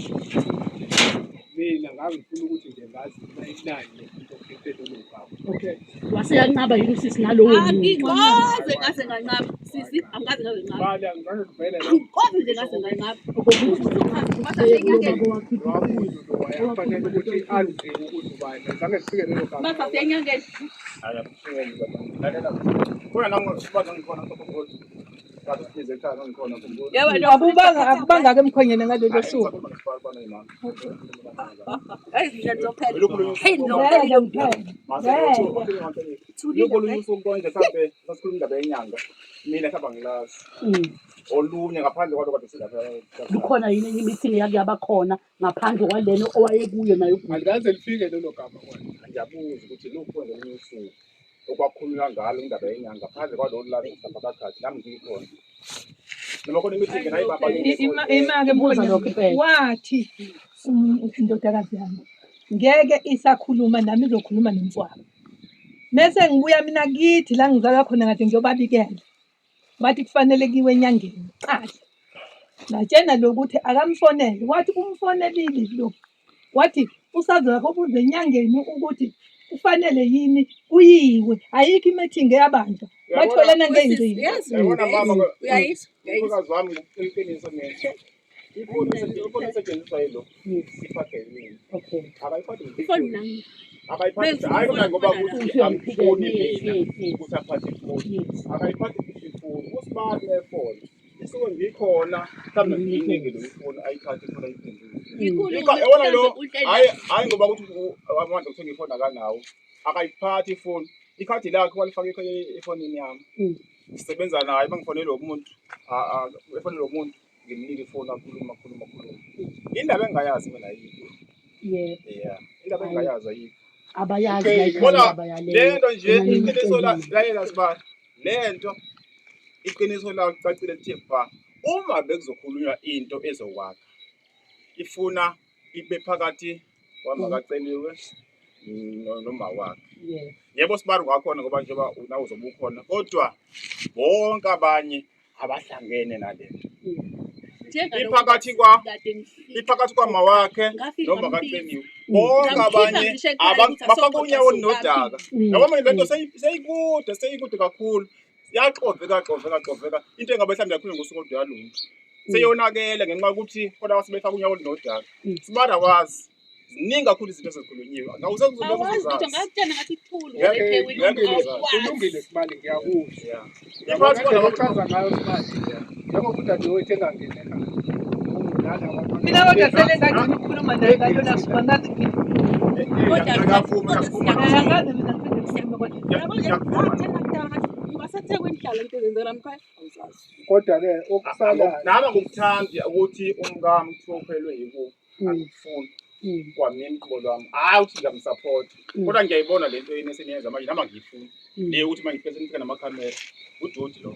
Speaker 6: mina ngangifuna ukuthi nje ngazi inani lokuthi lolo gama.
Speaker 1: Okay. Wase yanqaba yini usisi nalowo muntu?
Speaker 5: Angikaze ngaze nganqaba sisi, angikaze ngaze nganqaba.
Speaker 6: Bali angizange kuvele la.
Speaker 5: Angikaze nje ngaze nganqaba.
Speaker 1: Ubaba wakho
Speaker 6: Wabuza lo wayefanele ukuthi aziwe ukuthi ubani. Azange kufike lelo gama.
Speaker 5: Basa senyangeni.
Speaker 7: Hayi, abuhlungu lalela. Khona la ngibona ngikhona ngikhumbula. Ngathi sibize ekhaya ngikhona ngikhumbula.
Speaker 5: Yebo lo.
Speaker 3: Akubanga akubangaka emkhonyeni ngalolo suku.
Speaker 5: Hayi mina ngizophela. Hey ngizophela.
Speaker 3: Ngeke ngiphele.
Speaker 7: Kolunye usuku konje mhlampe sasikhuluma indaba yenyanga. Mina mhlawumbe angilazi. Olunye ngaphandle kwalokho kade silapha.
Speaker 1: Lukhona yini enye i-meeting eyake yaba khona ngaphandle kwalena owayekuyo nayo ubhuti?
Speaker 6: Alikaze lifike lelo gama kwani.
Speaker 7: Ngiyabuza ukuthi lukhona olunye usuku okwakhulunywa ngalo indaba yenyanga ngaphandle kwalolu la mhlawumbe abakhathi nami ngikhona. Noma khona i-meeting nayibamba
Speaker 3: Imake
Speaker 1: Buza lokho impela.
Speaker 3: wathi indodakazi yami ngeke isakhuluma nami izokhuluma nomfowabo. Mese ngibuya mina kithi la ngizalwa khona kade ngiyobabikela. Bathi kufanele kiwe enyangeni kuqala. Ngatshena lokuthi akamfonele, wathi umfonelile lo. Wathi usazoya kobuza enyangeni ukuthi kufanele yini kuyiwe, ayikho i-meeting eyabanjwa. Batholana ngey'ngcingo.
Speaker 7: Yabona mama
Speaker 5: Uyayizwa? Uyayizwa?
Speaker 7: umkhwekazi wami iqiniso mina. Ifoni ifoni esetshenziswa yilo siphathe yimina.
Speaker 1: Okay.
Speaker 7: Akayiphathi
Speaker 5: Ifoni mina
Speaker 7: akayiphathi hayi kodwa ngoba ukuthi angifuni
Speaker 1: Yes,
Speaker 7: mina
Speaker 1: yes, yes.
Speaker 7: ukuthi aphathe ifoni.
Speaker 1: Yes.
Speaker 7: Akayiphathi ifoni. Usibani lefoni. Isuke ngikhona mhlawumbe ngiyiningi lo ifoni ayiphathe ifoni ayiphendule.
Speaker 5: Ngikhulume
Speaker 7: Yabona lo
Speaker 5: mhlawumbe
Speaker 7: hayi hayi ngoba ukuthi amandla okuthenga ifoni akanawo. Akayiphathi ifoni. Ikhadi lakhe walifaka efonini yami. Sisebenza naye mangifonela lo muntu efonela lo muntu ngimnika ifoni akhuluma akhuluma akhuluma. Indaba engingayazi mina ayikho.
Speaker 1: Yebo.
Speaker 7: Yeah. Indaba engingayazi ayikho.
Speaker 1: Abayazi
Speaker 6: Okay,
Speaker 1: la
Speaker 7: Bona
Speaker 1: ekhaya abayaleyo.
Speaker 7: lento nje
Speaker 1: Mina
Speaker 7: iqiniso la
Speaker 1: ngimtshelile.
Speaker 7: lalela sibani. Lento iqiniso la licacile lithi ba uma bekuzokhulunywa into ezokwakha ifuna ibe phakathi kwamakaceliwe noma wakhe.
Speaker 1: Yebo.
Speaker 7: Yebo sibari ngakhona ngoba njengoba nawe uzobe ukhona kodwa bonke abanye abahlangene nalento. Iphakathi kwa iphakathi kwama wakhe
Speaker 5: Ngafika
Speaker 7: noma
Speaker 5: ngambiza.
Speaker 7: kaceliwe. Bonke
Speaker 5: Ngamkhipha
Speaker 7: abanye
Speaker 5: ngisho ekhaya ukuthi
Speaker 7: bafaka
Speaker 5: asoxoxa
Speaker 7: unyawo
Speaker 5: sobabili.
Speaker 7: nodaka. Yabo manje lento seyikude seyikude kakhulu. Yaxoveka xoveka xoveka into engabe mhlawumbe yakhulunywa ngosuku oludwa yalunga. Seyonakele ngenxa yokuthi khona abasebefaka unyawo olunodaka. Sibara wazi. Ziningi kakhulu izinto ezikhulunyiwe.
Speaker 5: Awazi lutho
Speaker 7: Ngawusezozazi.
Speaker 5: ngakutshena ngathi thulu
Speaker 7: Ngeke-
Speaker 5: eThekwini
Speaker 7: ngeke
Speaker 5: awazi.
Speaker 6: Kulungile Sibali ngiyakuzwa.
Speaker 7: Yeah.
Speaker 6: Yabona
Speaker 7: Iphakathi
Speaker 6: indlela
Speaker 7: kwalabo
Speaker 6: ochaza ngayo Sibali. Njengoba udadewethu engangeni ekhaya. Ungudala wabantwana.
Speaker 3: Mina kodwa sele ngagcina ukukhuluma naye ngalona suku angazi ngiphinde.
Speaker 7: Ngiyavuma, ngiyavuma.
Speaker 3: Angazi mina ngiphinde ngikhulume kodwa.
Speaker 5: Yabo nje ngakutshena kudala ngathi ungaseThekwini hlala into ezenzeka lamkhaya awuzazi.
Speaker 6: Kodwa-ke okusalayo
Speaker 7: Nami angikuthandi ukuthi umkami kuthiwa uphelelwe yikufa. Angikufuni. Kwamina uqobo lwami. Hhayi ukuthi ngiyamsupport. Kodwa ngiyayibona le nto yini eseniyenza manje nami angiyifuni. Le yokuthi manje ngifike senifika namakhamera. Udoti lo.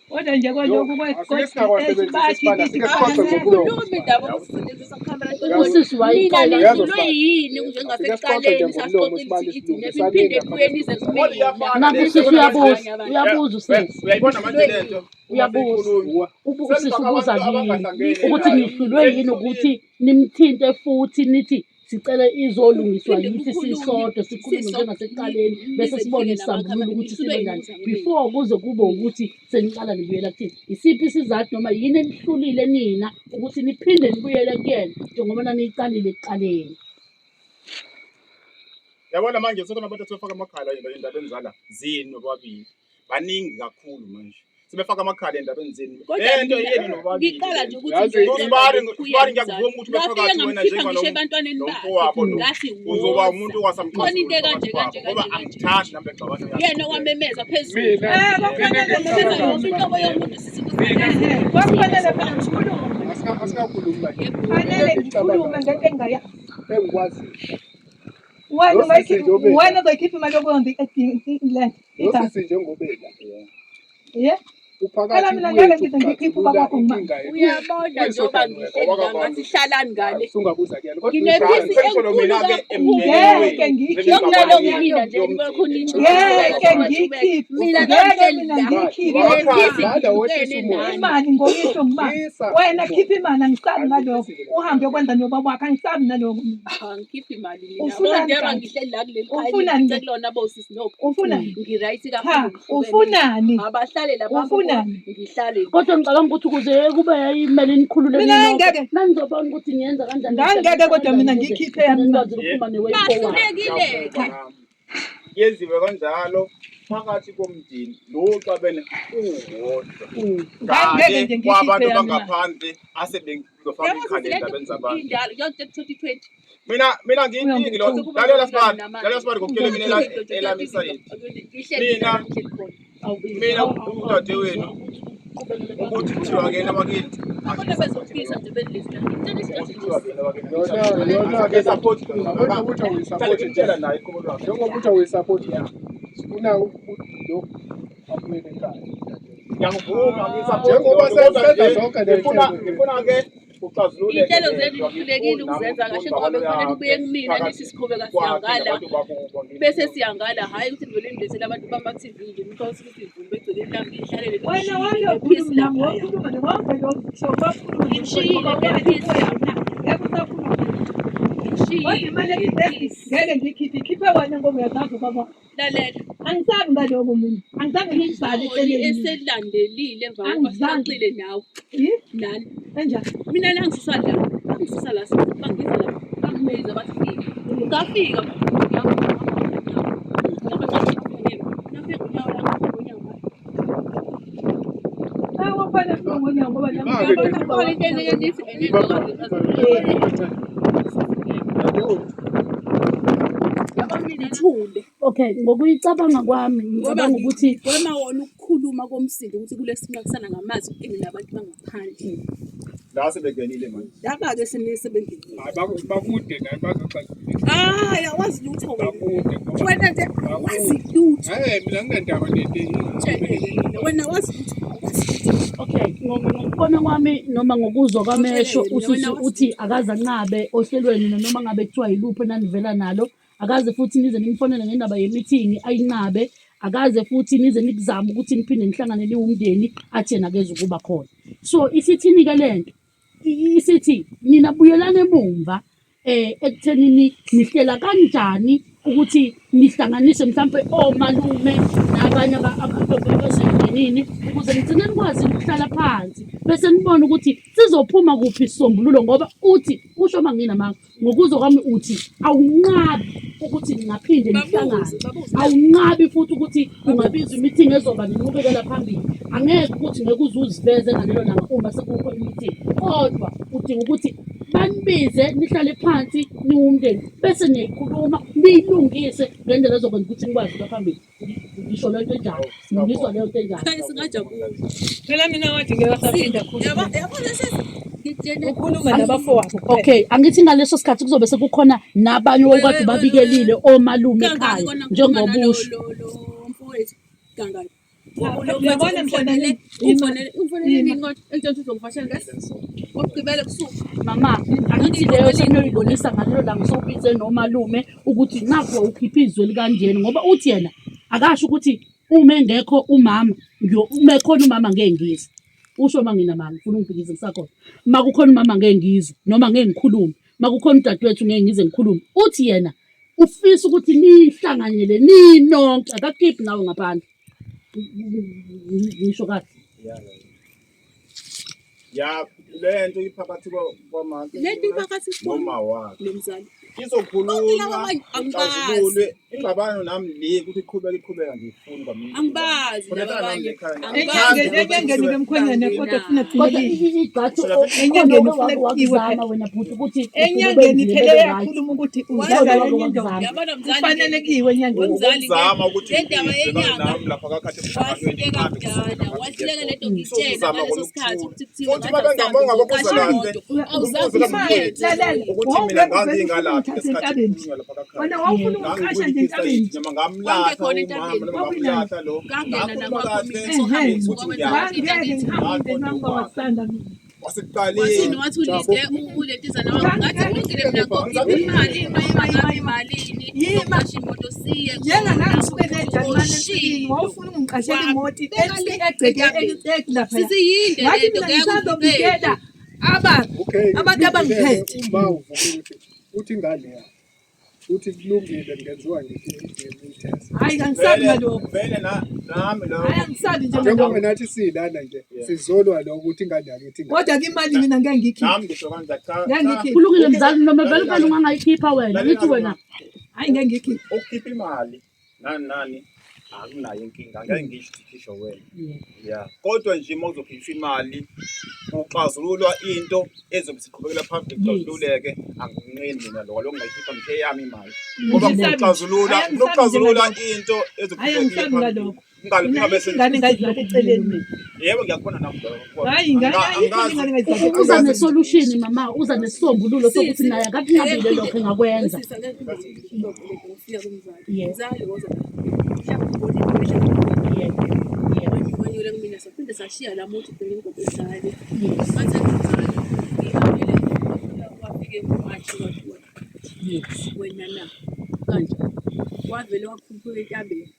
Speaker 3: Kodwa nje kwalokhu
Speaker 6: Asike singakwasebenzisi
Speaker 3: bathi
Speaker 6: Sibali,
Speaker 3: kithi
Speaker 6: asike sixoxe ngomlomo.
Speaker 5: Khuluma indaba yokusebenzisa camera.
Speaker 1: Usisi
Speaker 5: Nina
Speaker 1: wayicela.
Speaker 6: Uyazi
Speaker 5: nihlulwe yini
Speaker 6: Asike sixoxe
Speaker 5: njengasekuqaleni
Speaker 6: nje ngomlomo,
Speaker 5: sasixoxa
Speaker 6: Sibali,
Speaker 5: ukuthi idine
Speaker 6: silungisa
Speaker 5: niphinde
Speaker 6: le
Speaker 5: nibuye nize
Speaker 7: Kodwa
Speaker 5: kumina.
Speaker 7: iyafana
Speaker 1: Nakho
Speaker 7: le
Speaker 1: usisi
Speaker 7: nto.
Speaker 1: uyabuza, uyabuza usisi.
Speaker 7: Uyayibona manje le nto.
Speaker 1: Uyabuza. Usisi
Speaker 7: Senifaka
Speaker 1: ubuza
Speaker 7: abantu
Speaker 1: kini
Speaker 7: abangahlangene
Speaker 1: ukuthi
Speaker 7: nayo.
Speaker 1: nihlulwe yini ukuthi nimthinte futhi nithi sicela izolungiswa
Speaker 5: Phinde
Speaker 1: yithi
Speaker 5: kukhulunywe,
Speaker 1: sisodwa sikhulume
Speaker 5: sisodwa,
Speaker 1: njengasekuqaleni bese
Speaker 5: nize
Speaker 1: sibone
Speaker 5: nifike
Speaker 1: isisombululo
Speaker 5: namakhamera,
Speaker 1: ukuthi
Speaker 5: nihlulwe
Speaker 1: sibe
Speaker 5: yini
Speaker 1: njani
Speaker 5: ukuza kumina.
Speaker 1: before kuze kube ukuthi seniqala nibuyela kuthina. Isiphi isizathu noma yini enihlulile nina ukuthi niphinde nibuyele kuyena njengoba naniyiqalile ekuqaleni?
Speaker 7: Yabona manje sekhona abantu asebefaka amakhala endabeni zala zenu bobabili. Baningi kakhulu manje. Sebefaka amakhala endabeni zenu.
Speaker 5: Kodwa
Speaker 7: Le nto
Speaker 5: mina
Speaker 7: yenu nobabili.
Speaker 5: ngiqala nje ukuthi
Speaker 6: Yazi-
Speaker 5: nje
Speaker 7: Sibari
Speaker 5: indaba
Speaker 7: Sibari ngiyakuvuma ukuthi ube
Speaker 5: ngafike
Speaker 7: phakathi wena
Speaker 5: ngamkhipha
Speaker 7: njengoba
Speaker 5: ngisho ebantwaneni bakhe
Speaker 7: nomfowabo lo.
Speaker 5: ngathi
Speaker 7: Uzoba
Speaker 5: woza
Speaker 7: umuntu
Speaker 5: khona into
Speaker 7: owasamxazulula
Speaker 5: ekanje
Speaker 7: phakathi kwabo
Speaker 5: kanje
Speaker 7: ngoba
Speaker 5: kanje kanje
Speaker 7: angithandi nami lexabano yakho.
Speaker 5: yena wamemeza phezulu
Speaker 6: Mina
Speaker 3: Kwakufanele
Speaker 5: memeza
Speaker 3: ngikhulume.
Speaker 5: yonke inhlobo yomuntu sisi
Speaker 3: Kwakufanele phela ngikhulume.
Speaker 6: Asikakhulumi manje.
Speaker 3: Kufanele ngikhulume ngento engingayazi.
Speaker 6: Engikwaziyo.
Speaker 3: Wena
Speaker 6: Lo sisi
Speaker 3: ungayikhipha
Speaker 6: nje obela.
Speaker 3: wena uzoyikhipha imali yokuyondla le
Speaker 6: Lo
Speaker 3: igazi.
Speaker 6: sisi njengobela.
Speaker 3: Yeah. Phela
Speaker 6: Uphakathi
Speaker 3: mina ngeke
Speaker 6: kwethu
Speaker 3: ngize ngikhiphe ubaba
Speaker 6: uxazulula
Speaker 3: wakho ngima.
Speaker 6: inkinga yethu.
Speaker 5: Uyabona njengoba
Speaker 6: Kuyi-social worker
Speaker 5: ngihleli la ngathi hlalani ngale.
Speaker 6: Usungabuza kuyena kodwa
Speaker 5: Nginephisi
Speaker 7: Sengisho
Speaker 5: enkulu
Speaker 7: mina-ke
Speaker 5: kakhulu.
Speaker 7: emndenini
Speaker 3: Ngeke
Speaker 7: wenu
Speaker 3: ngiyikhiphe
Speaker 5: Yokunalo
Speaker 3: imali
Speaker 5: kumina
Speaker 3: yami.
Speaker 5: nje nibe khona
Speaker 3: Ngeke ngiyikhiphe.
Speaker 5: Mina
Speaker 3: Ngeke
Speaker 5: ngangihleli
Speaker 3: mina
Speaker 5: la.
Speaker 3: ngiyikhiphe.
Speaker 5: Nginephisi
Speaker 6: Landa wehlisa
Speaker 5: ngihlukene
Speaker 6: umoya.
Speaker 5: nani.
Speaker 3: Imali ngoyihlo ngima.
Speaker 6: Yisa
Speaker 3: Wena
Speaker 6: umoya.
Speaker 3: khipha imali angisabi ngalokho.
Speaker 6: Angikhisile
Speaker 3: Uhambe uyokwenza nobaba wakho angisabi nalokho mina.
Speaker 5: Angikhiphi imali mina.
Speaker 3: Ufunani
Speaker 5: Njengoba
Speaker 3: kanti?
Speaker 5: ngihleli la kuleli khaya
Speaker 3: Ufunani?
Speaker 5: ngifice kulona bosisi no.
Speaker 3: Ufunani?
Speaker 5: Ngi-right
Speaker 3: Cha,
Speaker 5: kakhulu ngihlukene.
Speaker 3: ufunani?
Speaker 5: Abahlale la
Speaker 3: Ufunani?
Speaker 5: ngihlale.
Speaker 1: Kodwa ngicabanga ukuthi ukuze kube yayimele nikhulule
Speaker 3: Mina
Speaker 1: ninonke,
Speaker 3: ngeke.
Speaker 1: nanizobona ukuthi niyenza kanjani
Speaker 3: Ngangeke kodwa mina ngiyikhiphe yami imali.
Speaker 1: nikwazi ukuphuma ne-way forward.
Speaker 5: Bahlulekile-ke.
Speaker 7: Yenziwe kanjalo phakathi komndeni lo xabene uwodwa
Speaker 3: Ngangeke
Speaker 7: kanye
Speaker 3: nje ngiyikhiphe
Speaker 7: kwabantu
Speaker 3: yami imali.
Speaker 7: bangaphandle asebezofaka
Speaker 5: Yabo sisi
Speaker 7: ikhanda
Speaker 5: lento
Speaker 7: endabeni zabantu.
Speaker 5: injalo yonke 2020.
Speaker 7: Mina ngiyinkingi lo
Speaker 5: Sekuba
Speaker 7: lalela sibani
Speaker 5: namanje.
Speaker 7: lalela sibani ngokutshela mina elami isayidi. Mina mina udadewenu ukuthi kuthiwa kena bakithi
Speaker 5: Abantu bezofisa nje belezi.
Speaker 7: ukuthi kuthiwa kena bakithi
Speaker 6: Yona yona ke
Speaker 7: support
Speaker 6: yabona ukuthi awuyisupport
Speaker 7: ngitshela naye iqobo lwakhe.
Speaker 6: Njengoba uthi awuyisupport ya. Sifuna ukuthi lo abuyele ekhaya.
Speaker 7: Ngiyakuvuma ngiyisupport
Speaker 6: Njengoba senza zonke le
Speaker 7: ngifuna
Speaker 6: nhlelo.
Speaker 7: ngifuna ke uxazulule
Speaker 5: Iy'nhlelo zenu nihlulekile ukuzenza kahle ngoba bekufanele nibuye kumina nithi siqhubeka siyangala bese siyangala hhayi ukuthi nivele nilethele abantu bama-TV nje nithole ukuthi sivule begcine lami ngihlalele
Speaker 3: Wena
Speaker 5: ngishiyile
Speaker 3: wake
Speaker 5: ngephisi
Speaker 3: ukhuluma nami,
Speaker 5: laphaya.
Speaker 3: wakhuluma nami, wonke lo msho wakhuluma
Speaker 5: Ngishiyile ngephisi
Speaker 3: ngeke usakhuluma. Kodwa
Speaker 5: ngishiyile
Speaker 3: imali
Speaker 5: ngephisi.
Speaker 3: ngeke ngiyikhiphe, ikhiphe wena ngoba uyazazi ubaba wakho.
Speaker 5: Lalela.
Speaker 3: Angisabi ngaloko mina. Angizange ngikubhale
Speaker 5: Isoni
Speaker 3: eceleni.
Speaker 5: eselandelile emva kokuba
Speaker 3: Angizange.
Speaker 5: sixoxile nawe
Speaker 3: Yi?
Speaker 5: nani.
Speaker 3: Kanjani?
Speaker 5: Mina la ngisusa la, bangisusa la, bangibiza la, bangibiza bathi fika. Ngafika nafika unyawo la ngonyawo.
Speaker 3: Ah, wafana ngonyawo ngoba nami
Speaker 6: Imali
Speaker 3: ngiyabona
Speaker 6: ke.
Speaker 3: ubaba
Speaker 5: Khona into
Speaker 3: wakho.
Speaker 5: enye nithi enye yabo mina ngithule.
Speaker 1: Okay, ngokuyicabanga kwami
Speaker 5: Ngoba
Speaker 1: ngicabanga ukuthi
Speaker 5: ngigwema wona ukukhuluma komsindo ukuthi kulesinqakisana ngamazwi ini nabantu bangaphandle.
Speaker 7: La sebengenile manje.
Speaker 5: Laba-ke sebengenile.
Speaker 6: Hayi bakude naye bazoxazulula.
Speaker 5: Hayi awazi lutho wena.
Speaker 6: Bakude ngoba
Speaker 5: Wena nje wazi lutho.
Speaker 6: Eh mina nginendaba nento
Speaker 5: Tshele-ke mina wena wazi lutho. Wazi lutho.
Speaker 1: okay ngokubona kwami noma ngokuzwa kwamesho
Speaker 5: Utshele mina
Speaker 1: usisi
Speaker 5: wena wazi
Speaker 1: uthi
Speaker 5: lutho.
Speaker 1: akaze anqabe ohlelweni noma ngabe kuthiwa yiluphi enanivela nalo akaze futhi nize nimfonele ngendaba yemithingi ayinqabe akaze futhi nize nikuzame ukuthi niphinde nihlangane niwumndeni athi yena akeze ukuba khona so isithini-ke lento isithi nina buyelani emumva ekuthenini nihlela kanjani ukuthi nihlanganise mhlampe omalume nabanye abasemndenini ukuze nigcine nikwazi ukuhlala phansi bese nibone ukuthi sizophuma kuphi isisombululo ngoba uthi usho uma nginamanga ngokuzwa kwami uthi awunqabi ukuthi ningaphinde nihlangane
Speaker 5: Babuze, babuze.
Speaker 1: awunqabi futhi ukuthi kungabizwa imithingi ezoba nenqubekela phambili angeke ukuthi ngeke uze uziveze ngalelo langa uma sekukho imithingi kodwa udinga ukuthi banibize nihlale phansi niwumndeni bese niyayikhuluma niyilungise ngendlela ezokwenza ukuthi nikwazi ukuya phambili ngisho leyo nto enjalo ngizwa leyo nto enjalo
Speaker 5: Hayi singajabula.
Speaker 3: Phela mina wathi ngeke wasaphinda khuluma.
Speaker 5: Yabo yabona sesi ngitshene
Speaker 3: Ukhuluma nabafowabo kuphela.
Speaker 1: Okay, angithi ngaleso sikhathi kuzobe sekukhona nabanye okade babikelile omalume
Speaker 5: kangaki
Speaker 1: ekhaya
Speaker 5: kona ngikhuluma
Speaker 1: njengoba
Speaker 5: nalo
Speaker 1: usho.
Speaker 5: lo lo mfowethu kangaki.
Speaker 3: Cha,
Speaker 5: Lo mfowethu
Speaker 3: uyabona
Speaker 5: umfonele
Speaker 3: mhlawumbe ima
Speaker 5: umfonele umfonele
Speaker 3: ima.
Speaker 5: nini kodwa engitshela ukuthi uzongivakashela ngesi ngomgqibelo ebusuku.
Speaker 1: Mama, angithi leyo seniyoyilungisa ngalelo langa sowubize nomalume ukuthi nakho ukhiphe izwi elikanjena ngoba uthi yena akasho ukuthi uma engekho umama uma ekhona umama ngeke ngizwe. Usho uma nginamanga ngifuna ungibhikize ngisakhona. Uma kukhona umama ngeke ngizwe noma ngeke ngikhulume. Uma kukhona udadewethu ngeke ngize ngikhulume. Uthi yena ufisa ukuthi nihlanganyele ninonke akakhiphi nawe ngaphandle. Ngisho kahle.
Speaker 7: Ya le nto iphakathi kwamake
Speaker 5: Le nto iphakathi kwami
Speaker 7: noma wakhe.
Speaker 5: nomzali. Bonke laba
Speaker 7: Izokhulunywa
Speaker 5: abanye angibazi.
Speaker 7: ixazululwe ingxabano nami le ukuthi iqhubeke iqhubeka ngiyifuni kwamina.
Speaker 5: Angibazi
Speaker 7: Khona
Speaker 5: laba
Speaker 7: nami
Speaker 5: abanye.
Speaker 7: ekhaya.
Speaker 5: Angibazi.
Speaker 3: Enyangeni enyangeni bemkhwenyana kodwa funa
Speaker 1: Kodwa
Speaker 3: gcinelile.
Speaker 1: igxathu
Speaker 3: Enyangeni
Speaker 1: khona
Speaker 3: ufuna
Speaker 1: oke
Speaker 3: kuyiwe
Speaker 1: wakuzama
Speaker 3: phela.
Speaker 1: wena bhuti ukuthi ugcine
Speaker 3: Enyangeni
Speaker 1: ubenzile
Speaker 3: phela
Speaker 1: bebe right.
Speaker 3: yakhuluma ukuthi
Speaker 1: Khona
Speaker 3: uzala
Speaker 1: owake
Speaker 3: enye indoda.
Speaker 1: wakuzama.
Speaker 5: Yabona mzali
Speaker 3: Kufanele kuyiwe enyangeni.
Speaker 5: Wemzali
Speaker 7: Ukuzama ukuthi
Speaker 5: le ndaba
Speaker 7: ngizwe
Speaker 5: yenyanga
Speaker 7: nami lapha kakade emhlanganweni
Speaker 5: wahluleka
Speaker 7: ngihambe
Speaker 5: kudala
Speaker 7: ngisuke
Speaker 5: wahluleka lento
Speaker 7: So
Speaker 5: ngitshela
Speaker 7: ukuzama
Speaker 5: ngaleso sikhathi
Speaker 7: kona
Speaker 5: ukuthi kuthiwa
Speaker 7: futhi
Speaker 5: ngathi awusambi
Speaker 7: babengabonga
Speaker 5: uzoqasha
Speaker 7: babuza kahle
Speaker 5: imoto awuzange
Speaker 7: umbuzo
Speaker 3: Imali
Speaker 5: uziyenze
Speaker 3: lalela
Speaker 7: ukuthi mina
Speaker 3: wawungeke uvele
Speaker 7: ngangingalaphi.
Speaker 3: wathatha entabeni. Wena wawufuna ukuqasha nje entabeni.
Speaker 7: Noma ngamlahla umama noma ngamlahla lo.
Speaker 4: Ngangena
Speaker 7: Ngakhuluma kahle
Speaker 3: Ehe.
Speaker 7: ukuthi ngiyakho.
Speaker 3: Ngangeke ngihambe umndeni wami kwawasanda mina.
Speaker 7: Wasekuqaleni.
Speaker 5: Wathini wathi ulinde uletizana wakho ngathi kulungile mina ngokhipha imali imali imalini
Speaker 3: Yima.
Speaker 5: uqashe imoto siye
Speaker 3: Njenga ngangisuke neJalimane emfini, wawufuna ukungiqashela imoto egceke lapha.
Speaker 5: Sisiyinde
Speaker 3: Ngathi
Speaker 5: lento
Speaker 3: mina
Speaker 5: ngeke
Speaker 3: ngisazobikela aba
Speaker 6: Okay,
Speaker 3: abantu abangiphethe.
Speaker 6: Uma uvuma ukuthi uthi ingane yakho uthi kulungile kungenziwa ngisho i-DNA test.
Speaker 3: Hayi kangisabi ngalokho.
Speaker 7: Vele nami lo.
Speaker 3: Hayi angisabi nje
Speaker 6: Njengoba
Speaker 3: ngalokho.
Speaker 6: nathi silana nje sizolwa lo ukuthi ingane yakithi ingane.
Speaker 3: Kodwa ke imali mina ngeke ngiyikhiphe.
Speaker 7: Nami ngisho kanje cha.
Speaker 3: Ngeke ngiyikhiphe.
Speaker 1: Kulungile mzali noma vele vele ungangayikhipha wena ngithi wena
Speaker 3: Hayi ngeke ngiyikhiphe.
Speaker 7: Ukukhipha imali nani nani akunayo inkinga ngeke ngisho ukuthi khishwa wena. Yeah. Kodwa nje uma uzokhipha imali kuxazululwa into ezobe siqhubekela phambili kuxazululeke anginqeni mina lokho lokho ngayikhipha ngisho eyami imali. Ngoba
Speaker 3: Angisabi.
Speaker 7: kuxazulula
Speaker 3: Hayi, angisabi
Speaker 7: kuxazulula
Speaker 3: nje
Speaker 7: into
Speaker 3: Hayi
Speaker 7: ezoqhubekela
Speaker 3: angisabi
Speaker 7: phambili.
Speaker 3: ngalokho.
Speaker 7: Kungabe
Speaker 3: Mina
Speaker 7: kungabe
Speaker 3: ayikho ingane engayidlala eceleni mina.
Speaker 7: Yebo ngiyakubona nami lokho.
Speaker 3: Hayi ingane ayikho ingane engayidlala
Speaker 1: uza
Speaker 3: eceleni.
Speaker 1: ne-solution mama uza nesisombululo sokuthi naye akakunqabile lokho engakwenza.
Speaker 5: Ufika kumzali.
Speaker 1: Yeah.
Speaker 5: Mzali woza. Mhlawumbe ubone into
Speaker 1: Yeah. Yeah.
Speaker 5: wanyula kumina saphinde sashiya la moto ibheke ngobezali.
Speaker 1: Yes.
Speaker 5: Bathe mzali ngihambile wafike ngoMarch wathiwa
Speaker 1: Yes.
Speaker 5: wena na kanjani wavele wakhuphuka entabeni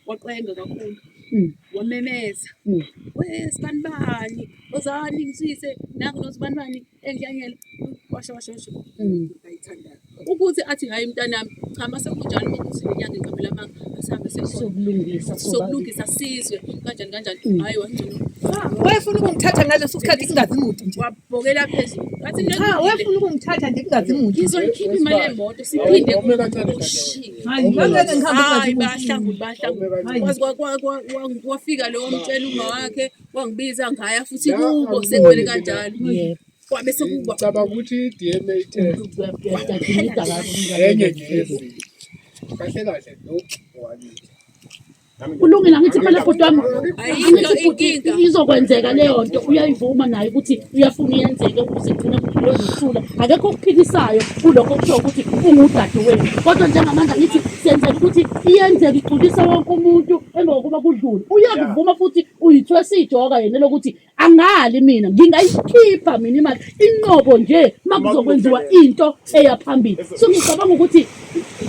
Speaker 5: waqwenga kakhulu wamemeza we sibanibani ozani ngisise nangu nosibanibani engihlanyela washo washo washo ayithandayo ukuthi athi hayi mntanami cha mase kunjalo ukuthi lenyanga iqambela amanga asihambe sekhona
Speaker 1: Sokulungisa
Speaker 5: sokulungisa sizwe kanjani kanjani hayi wangcono
Speaker 3: Wayefuna ukungithatha ngaleso sikhathi kungazi muntu nje.
Speaker 5: wabhokela phezulu ngathi
Speaker 3: Cha, wayefuna ukungithatha nje kungazi muntu.
Speaker 5: ngizoyikhipha imali yemoto siphinde
Speaker 6: Awume kancane kancane.
Speaker 5: ushiye
Speaker 3: Hayi ngeke ngihambe
Speaker 5: hayi
Speaker 3: kungazi muntu.
Speaker 5: bahlangula bahlangula
Speaker 6: Hayi.
Speaker 5: Kwaze wafika lo wamtshela uma wakhe wangibiza ngaya futhi
Speaker 6: La
Speaker 5: kubo
Speaker 6: angiboni
Speaker 5: sekuvele
Speaker 6: mina.
Speaker 5: kanjalo
Speaker 1: Yebo.
Speaker 5: kwabe sekuba
Speaker 6: Ngicabanga ukuthi i-DNA test
Speaker 1: Kuyadingida kakhulu.
Speaker 6: enye nje yezinto. Kahle kahle lo wakithi.
Speaker 1: Kulungile angithi phela bhuti wami
Speaker 5: Ayikho
Speaker 1: angithi bhuti
Speaker 5: inkinga.
Speaker 1: izokwenzeka leyo nto uyayivuma naye ukuthi uyafuna iyenzeke ukuze igcine kudlule akekho okuphikisayo kulokho okusho ukuthi ungudadewethu kodwa njengamanje angithi senzela ukuthi iyenzeke igculise wonke umuntu emva kokuba kudlule uyakuvuma futhi uyithwesa ijoka yena lokuthi angali mina ngingayikhipha mina imali inqobo nje uma kuzokwenziwa into eya phambili so ngicabanga ukuthi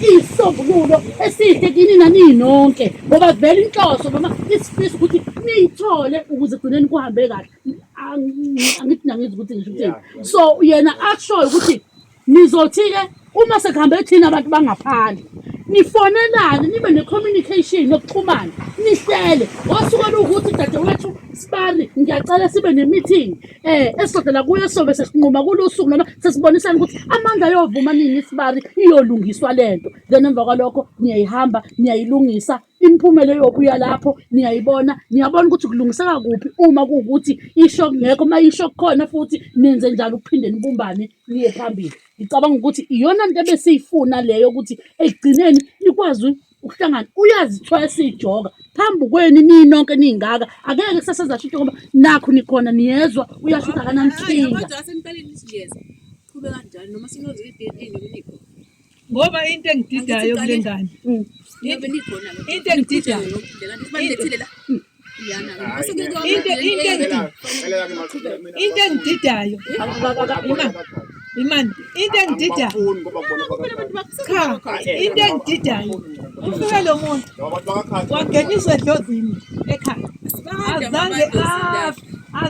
Speaker 1: iyisombululo esihle kini naninonke ngoba vele inhloso noma isifiso ukuthi niyithole ukuze egcineni kuhambe kahle. Angithi nangizwa ukuthi ngisho ukuthini so yena ashoyo ukuthi nizothi-ke uma sekuhambe thina abantu bangaphandle nifonelane nibe ne-communication yokuxhumana nihlele ngosuku oluwukuthi dadewethu sibani ngiyacela sibe ne-meeting esizodela kuyo sobe sesinquma kulo suku noma sesibonisana ukuthi amandla ayovuma nini isibari iyolungiswa lento then emva kwalokho niyayihamba niyayilungisa imiphumela eyobuya lapho niyayibona niyabona ukuthi kulungiseka kuphi uma kuwukuthi isho kungekho uma isho kukhona futhi nenze njalo ukuphinde nibumbane niye phambili. Ngicabanga ukuthi iyona nto ebesiyifuna leyo ukuthi ekugcineni nikwazi ukuhlangana. Uyazithwesa ijoka phambi kwenu ninonke ningaka akeke kusaseza shintsho ngoba nakhu nikhona niyezwa uyasho ukuthi akanankinga.
Speaker 5: Kodwa aseniqalile ukuthi niyeza qhube kanjani noma sinoze i-DNA nobe nikhona.
Speaker 3: Ngoba into engididayo kule ngane.
Speaker 5: Nobe nikhona
Speaker 3: Into engididayo.
Speaker 5: Balethile la. Iyana.
Speaker 3: Into engididayo. Imani, into engididayo. Cha, into engididayo. Ufike lo muntu wangeniswa edlozini ekhaya. Azange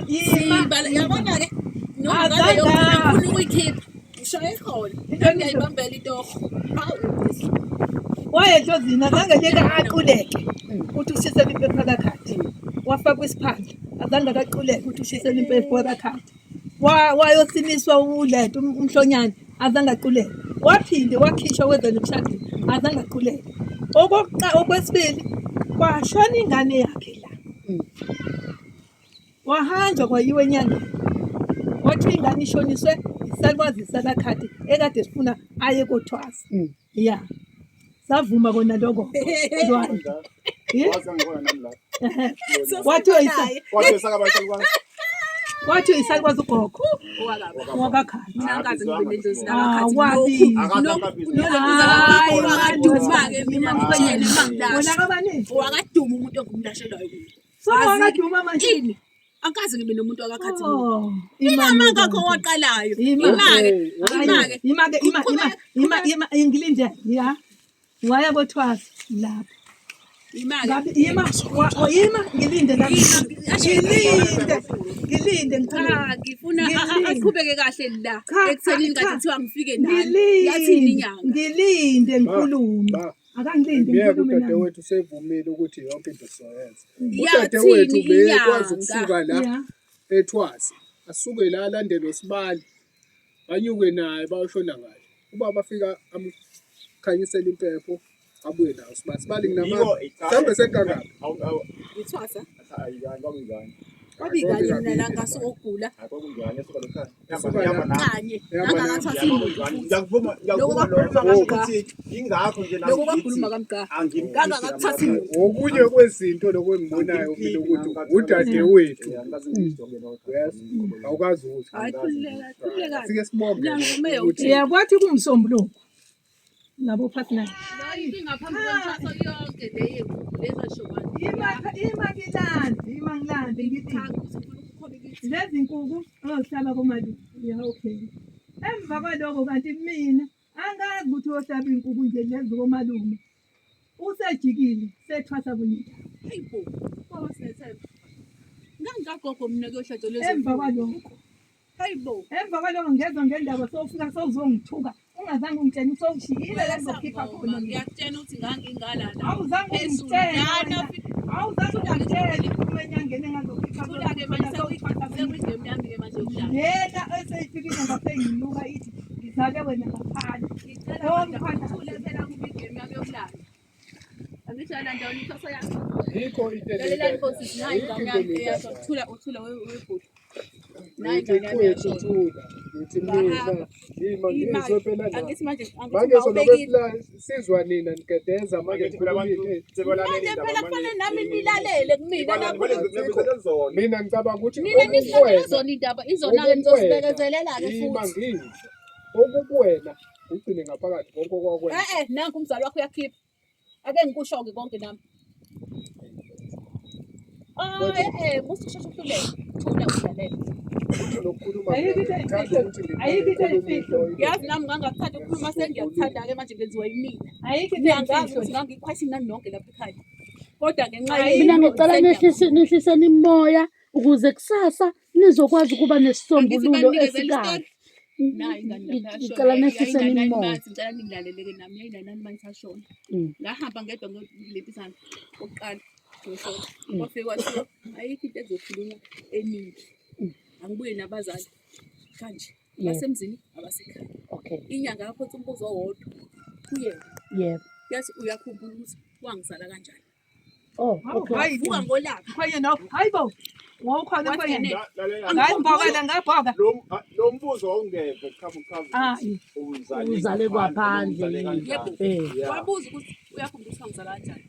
Speaker 5: Sibala yabona ke noma ngabe yofuna ukuyikhipha ushaye khona ngiyayibambela itoho.
Speaker 3: Waye edlozini azange leke aquleke ukuthi ushisele impepha kakhadi. Wafakwa isiphandla azange akaquleke ukuthi ushisele impepha kakhadi. Wayosimiswa ulethu umhlonyane azange aquleke. Waphinde wakhishwa weza nemshadweni azange aquleke. Okokuqala okwesibili kwashona ingane yakhe la. Wahanjwa kwayiwa enyangeni. Wathi ingane ishoniswe isalukwazi salakhadi ekade sifuna aye kothwasa. Ya. Savuma kona lokho. Zwane. Wathi Kwathi isalukwazi ugogo owakakhathi.
Speaker 5: Mina angikaze ngibe nedlozi
Speaker 3: Ah,
Speaker 5: lakakhathi.
Speaker 3: wabi. Hayi,
Speaker 5: Owakaduma-ke mina ngitshele uma
Speaker 3: Wena
Speaker 5: ngilasha.
Speaker 3: kabani?
Speaker 5: Owakaduma umuntu ongumlashelwayo mina.
Speaker 3: So wakaduma manje.
Speaker 5: Ini? Angikaze ngibe nomuntu wakakhathi mina.
Speaker 3: Oh,
Speaker 5: Inamanga akho owaqalayo.
Speaker 3: Ima.
Speaker 5: Ima-ke, ima-ke.
Speaker 3: Ima-ke ima ima ima ima ngilinde ya. Waya kothwasa lapha.
Speaker 5: Ima-ke.
Speaker 3: Ngabe ima wa- ima ngilinde la. Ngilinde. Ngilinde ngikhulume.
Speaker 5: Cha, ngifuna
Speaker 3: Ngilinde.
Speaker 5: aqhubeke kahle la
Speaker 3: Cha,
Speaker 5: ekuthenini
Speaker 3: cha,
Speaker 5: kade kuthiwa ngifike nani. Yathini
Speaker 3: Ngilinde.
Speaker 5: inyanga?
Speaker 3: Ngilinde ngikhulume.
Speaker 6: Ma,
Speaker 3: Akangilinde
Speaker 6: Ngeke
Speaker 3: ngikhulume nami.
Speaker 6: udadewethu usevumile ukuthi yonke into sizoyenza.
Speaker 5: Yathini
Speaker 6: Udadewethu bekwazi
Speaker 5: inyanga?
Speaker 6: ukusuka la
Speaker 3: Ya.
Speaker 6: ethwasa asuke la alandele usibali banyuke naye bayoshona ngale. Ubaba afika amkhanyisele impepho abuye naye usibali. Sibali nginamanga. Mhlawumbe senkangaphi.
Speaker 5: Ngithwasa. Kwabikanye mina la ngasuka ukugula. Kanye. Ngangakathwasa imuntu futhi.
Speaker 7: Ingakho nje
Speaker 5: Lokho kwakhuluma kamgqa. Ngangakathwasa imuntu.
Speaker 6: Okunye kwezinto lokho engibonayo mina ukuthi udadewethu yes awukazi ukuthi
Speaker 5: Hayi khululeka, khululeka.
Speaker 6: sike sibonge
Speaker 5: Ngiyavume
Speaker 6: ukuthi
Speaker 3: Ya kwathi kumsombuluko. Nabo past 9.
Speaker 5: Inkinga phambi kwemithwaso yonke le yenkukhu lezashobana.
Speaker 3: Ima ima ngilande, ima ngilande ngithi
Speaker 5: Cha, ukuthi ngifuna ukukhona kithi.
Speaker 3: lezi nkukhu ozihlaba komalume. Ya okay. Emva kwaloko kanti mina angazi ukuthi uyohlaba iy'nkukhu nje lezi komalume. Usejikile sethwasa kwenye indawo.
Speaker 5: Hayi bo. Baba sinethemba. Ngangikagogo mina kuyohlatshwa lezo.
Speaker 3: Emva kwalokho
Speaker 5: Hayi bo.
Speaker 3: Emva kwaloko ngezwa ngendaba sowufika sowuzongithuka ungazange ungitshene usowushiyile la ngizokhipha khona mina.
Speaker 5: Ngiyakutshela ukuthi ngangingala la.
Speaker 3: Awuzange
Speaker 5: Phezulu
Speaker 3: ungitshele
Speaker 5: lana
Speaker 3: wena. Awuzange ungitshele uma enyangeni engazokhipha
Speaker 5: Thula-ke manje sekuyigame yami-ke manje yokudlala.
Speaker 3: Lena eseyifikile ngasenginuka ithi ngizale wena ngaphandle.
Speaker 5: Ngicela
Speaker 3: Lowo
Speaker 5: manje
Speaker 3: mkhwanazi.
Speaker 5: uthule phela kube igame yami yokudlala. Angisho la ndawo imithwaso yami.
Speaker 6: yikho into
Speaker 5: Lalelani nkosi, nayi
Speaker 6: ayikho
Speaker 5: ingane
Speaker 6: into
Speaker 5: yami eyasho.
Speaker 6: elula.
Speaker 5: Thula uthula webhuti. Nayi
Speaker 6: Ngithi
Speaker 5: ingane yami
Speaker 6: kwethu
Speaker 5: eyashona.
Speaker 6: thula ngithi mina yima ngizwe phela na
Speaker 5: Angithi manje angithi
Speaker 6: manje
Speaker 5: mawubekile.
Speaker 6: sona sizwa nina nigedeza manje nikhuluma into
Speaker 5: Manje phela kufanele nami nilalele kumina nakho.
Speaker 6: mina ngicabanga ukuthi
Speaker 5: Nina nisilalele
Speaker 6: okukuwena
Speaker 5: zona indaba izona-ke nizosibekezelela-ke
Speaker 6: yima
Speaker 5: futhi.
Speaker 6: ngizwe okukuwena ugcine ngaphakathi konke okwakwenza
Speaker 5: Eh eh nanku umzali wakho uyakhipha. Ake ngikusho-ke konke nami. Ah eh eh mususheshe uhluleke. Thula ulalele.
Speaker 6: Uthi lokukhuluma
Speaker 3: Ayikho into
Speaker 6: ngithanda
Speaker 3: eyimfihlo.
Speaker 6: ukuthi
Speaker 3: Ayikho into
Speaker 6: ngikhulume
Speaker 3: eyimfihlo.
Speaker 6: into
Speaker 5: Yazi nami ngangakuthanda ukukhuluma sengiyakuthanda-ke manje ngenziwa yimina.
Speaker 3: Ayikho into
Speaker 5: Niyangazi
Speaker 3: eyimfihlo.
Speaker 5: ukuthi ngangikhwayisa nani nonke lapha ekhaya. Kodwa ngenxa
Speaker 1: Mina
Speaker 5: yenu
Speaker 1: ngicela
Speaker 5: sengiyakhuluma.
Speaker 1: nehliseni imimoya ukuze kusasa nizokwazi ukuba
Speaker 5: Angithi
Speaker 1: nesisombululo
Speaker 5: baninikezela
Speaker 1: esikahle.
Speaker 5: isitori? Nayi ingane lapha yashona.
Speaker 1: Ngicela nehliseni
Speaker 5: Yayina-nine
Speaker 1: imimoya.
Speaker 5: months, ngicela ningilalele-ke nami yayina-nine months yashona. Ngahamba ngedwa ngilentisana okokuqala ngiyoshona. Kwafike kwathiwa ayikho into ezokhulunywa eningi. Angibuye nabazali kanje
Speaker 1: Yebo.
Speaker 5: basemzini abasekhaya.
Speaker 1: Okay.
Speaker 5: Inyanga yaphotha umbuzo owodwa kuyena.
Speaker 1: Yebo.
Speaker 5: Yathi uyakhumbula ukuthi wangizala kanjani.
Speaker 1: Oh, okay.
Speaker 3: Hayi
Speaker 5: Vuka ngolaka.
Speaker 3: Mkhwenyana, hayi bo. Wawukhona
Speaker 5: Wathi
Speaker 3: mkhwenyana.
Speaker 5: ene
Speaker 3: Ngayibhokela ngabhoka.
Speaker 7: Lo mbuzo wawungeve chaza uchaza
Speaker 3: Hayi.
Speaker 7: ukuthi umzale
Speaker 1: Uzale kwaphandle
Speaker 7: umzale
Speaker 1: yini.
Speaker 7: kanjani.
Speaker 5: Yebo.
Speaker 1: Eh.
Speaker 7: Yeah.
Speaker 5: Wabuza ukuthi uyakhumbula ukuthi wangizala kanjani.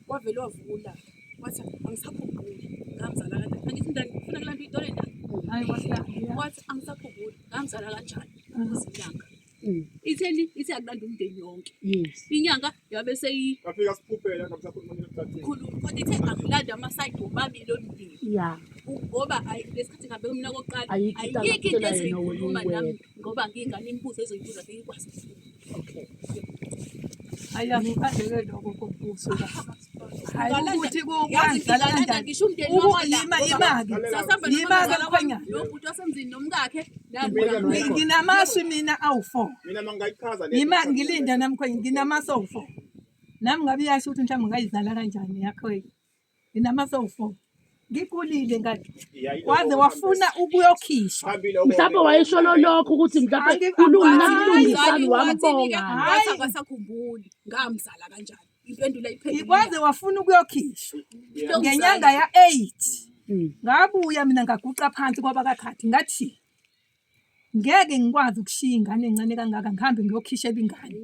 Speaker 5: Wavele wavuka ulaka. Wathi angisakhumbuli ngamzala kanjani. Angithi mntana ufuna kulanda iy'tole ndaba.
Speaker 3: Hayi wasilanda.
Speaker 5: Wathi angisakhumbuli ngamzala kanjani. Kubuza inyanga. Itheni ithe akulanda umndeni yonke.
Speaker 1: Yes.
Speaker 5: Inyanga yabe seyikhuluma
Speaker 7: Afika siphuphela ngabe sakhuluma ngekucathile.
Speaker 5: kodwa ithe akulanda amasayidi womabili omndeni.
Speaker 1: Yeah.
Speaker 5: Ngoba lesikhathi ngihambe kumina kokuqala
Speaker 1: Ayikho into
Speaker 5: ayikho into
Speaker 1: angakutshela yena wena
Speaker 5: ezoyikhuluma nami
Speaker 1: uwedwa.
Speaker 5: ngoba ngiyingane imibuzo ezoyibuza ngeke ikwazi ukukhuluma.
Speaker 1: Okay.
Speaker 3: Hayi angikhandeke lokho kokusuka. Hayi
Speaker 5: Ngalanda-
Speaker 3: ukuthi
Speaker 5: yazi
Speaker 3: kuwangizala
Speaker 5: ngingalanda
Speaker 3: kanjani.
Speaker 5: ngisho umndeni
Speaker 3: Uku
Speaker 5: wakwala
Speaker 3: yima
Speaker 5: ngoba
Speaker 3: imake.
Speaker 5: sasihamba
Speaker 3: Yima-ke
Speaker 5: nomamazala wami
Speaker 3: mkhwenyana.
Speaker 5: nobhuti wasemzini nomkakhe
Speaker 7: Mina
Speaker 5: nami.
Speaker 3: Nginamasu mina awu-4.
Speaker 7: Mina mangayichaza le.
Speaker 3: Yima ngilinda nami mkhwenyana nginamasu awu-4. Nami ngabe iyasho ukuthi mhlawumbe ngayizala kanjani yakho. Nginamasu awu-4. Ngikhulile ngathi waze wafuna ukuyokhishwa.
Speaker 1: Mhlawumbe wayesho lokho ukuthi mhlawumbe kulungi nakulungisani wambonga.
Speaker 5: Wathi akasakhumbuli ngamzala kanjani. Impendulo ayiphendula.
Speaker 3: Kwaze wafuna ukuyokhishwa ngenyanga ya-8. Ngabuya mina ngaguqa phansi kwabakakhathi ngathi Ngeke ngikwazi ukushiya ingane encane kangaka ngihambe ngiyokhishela ingane.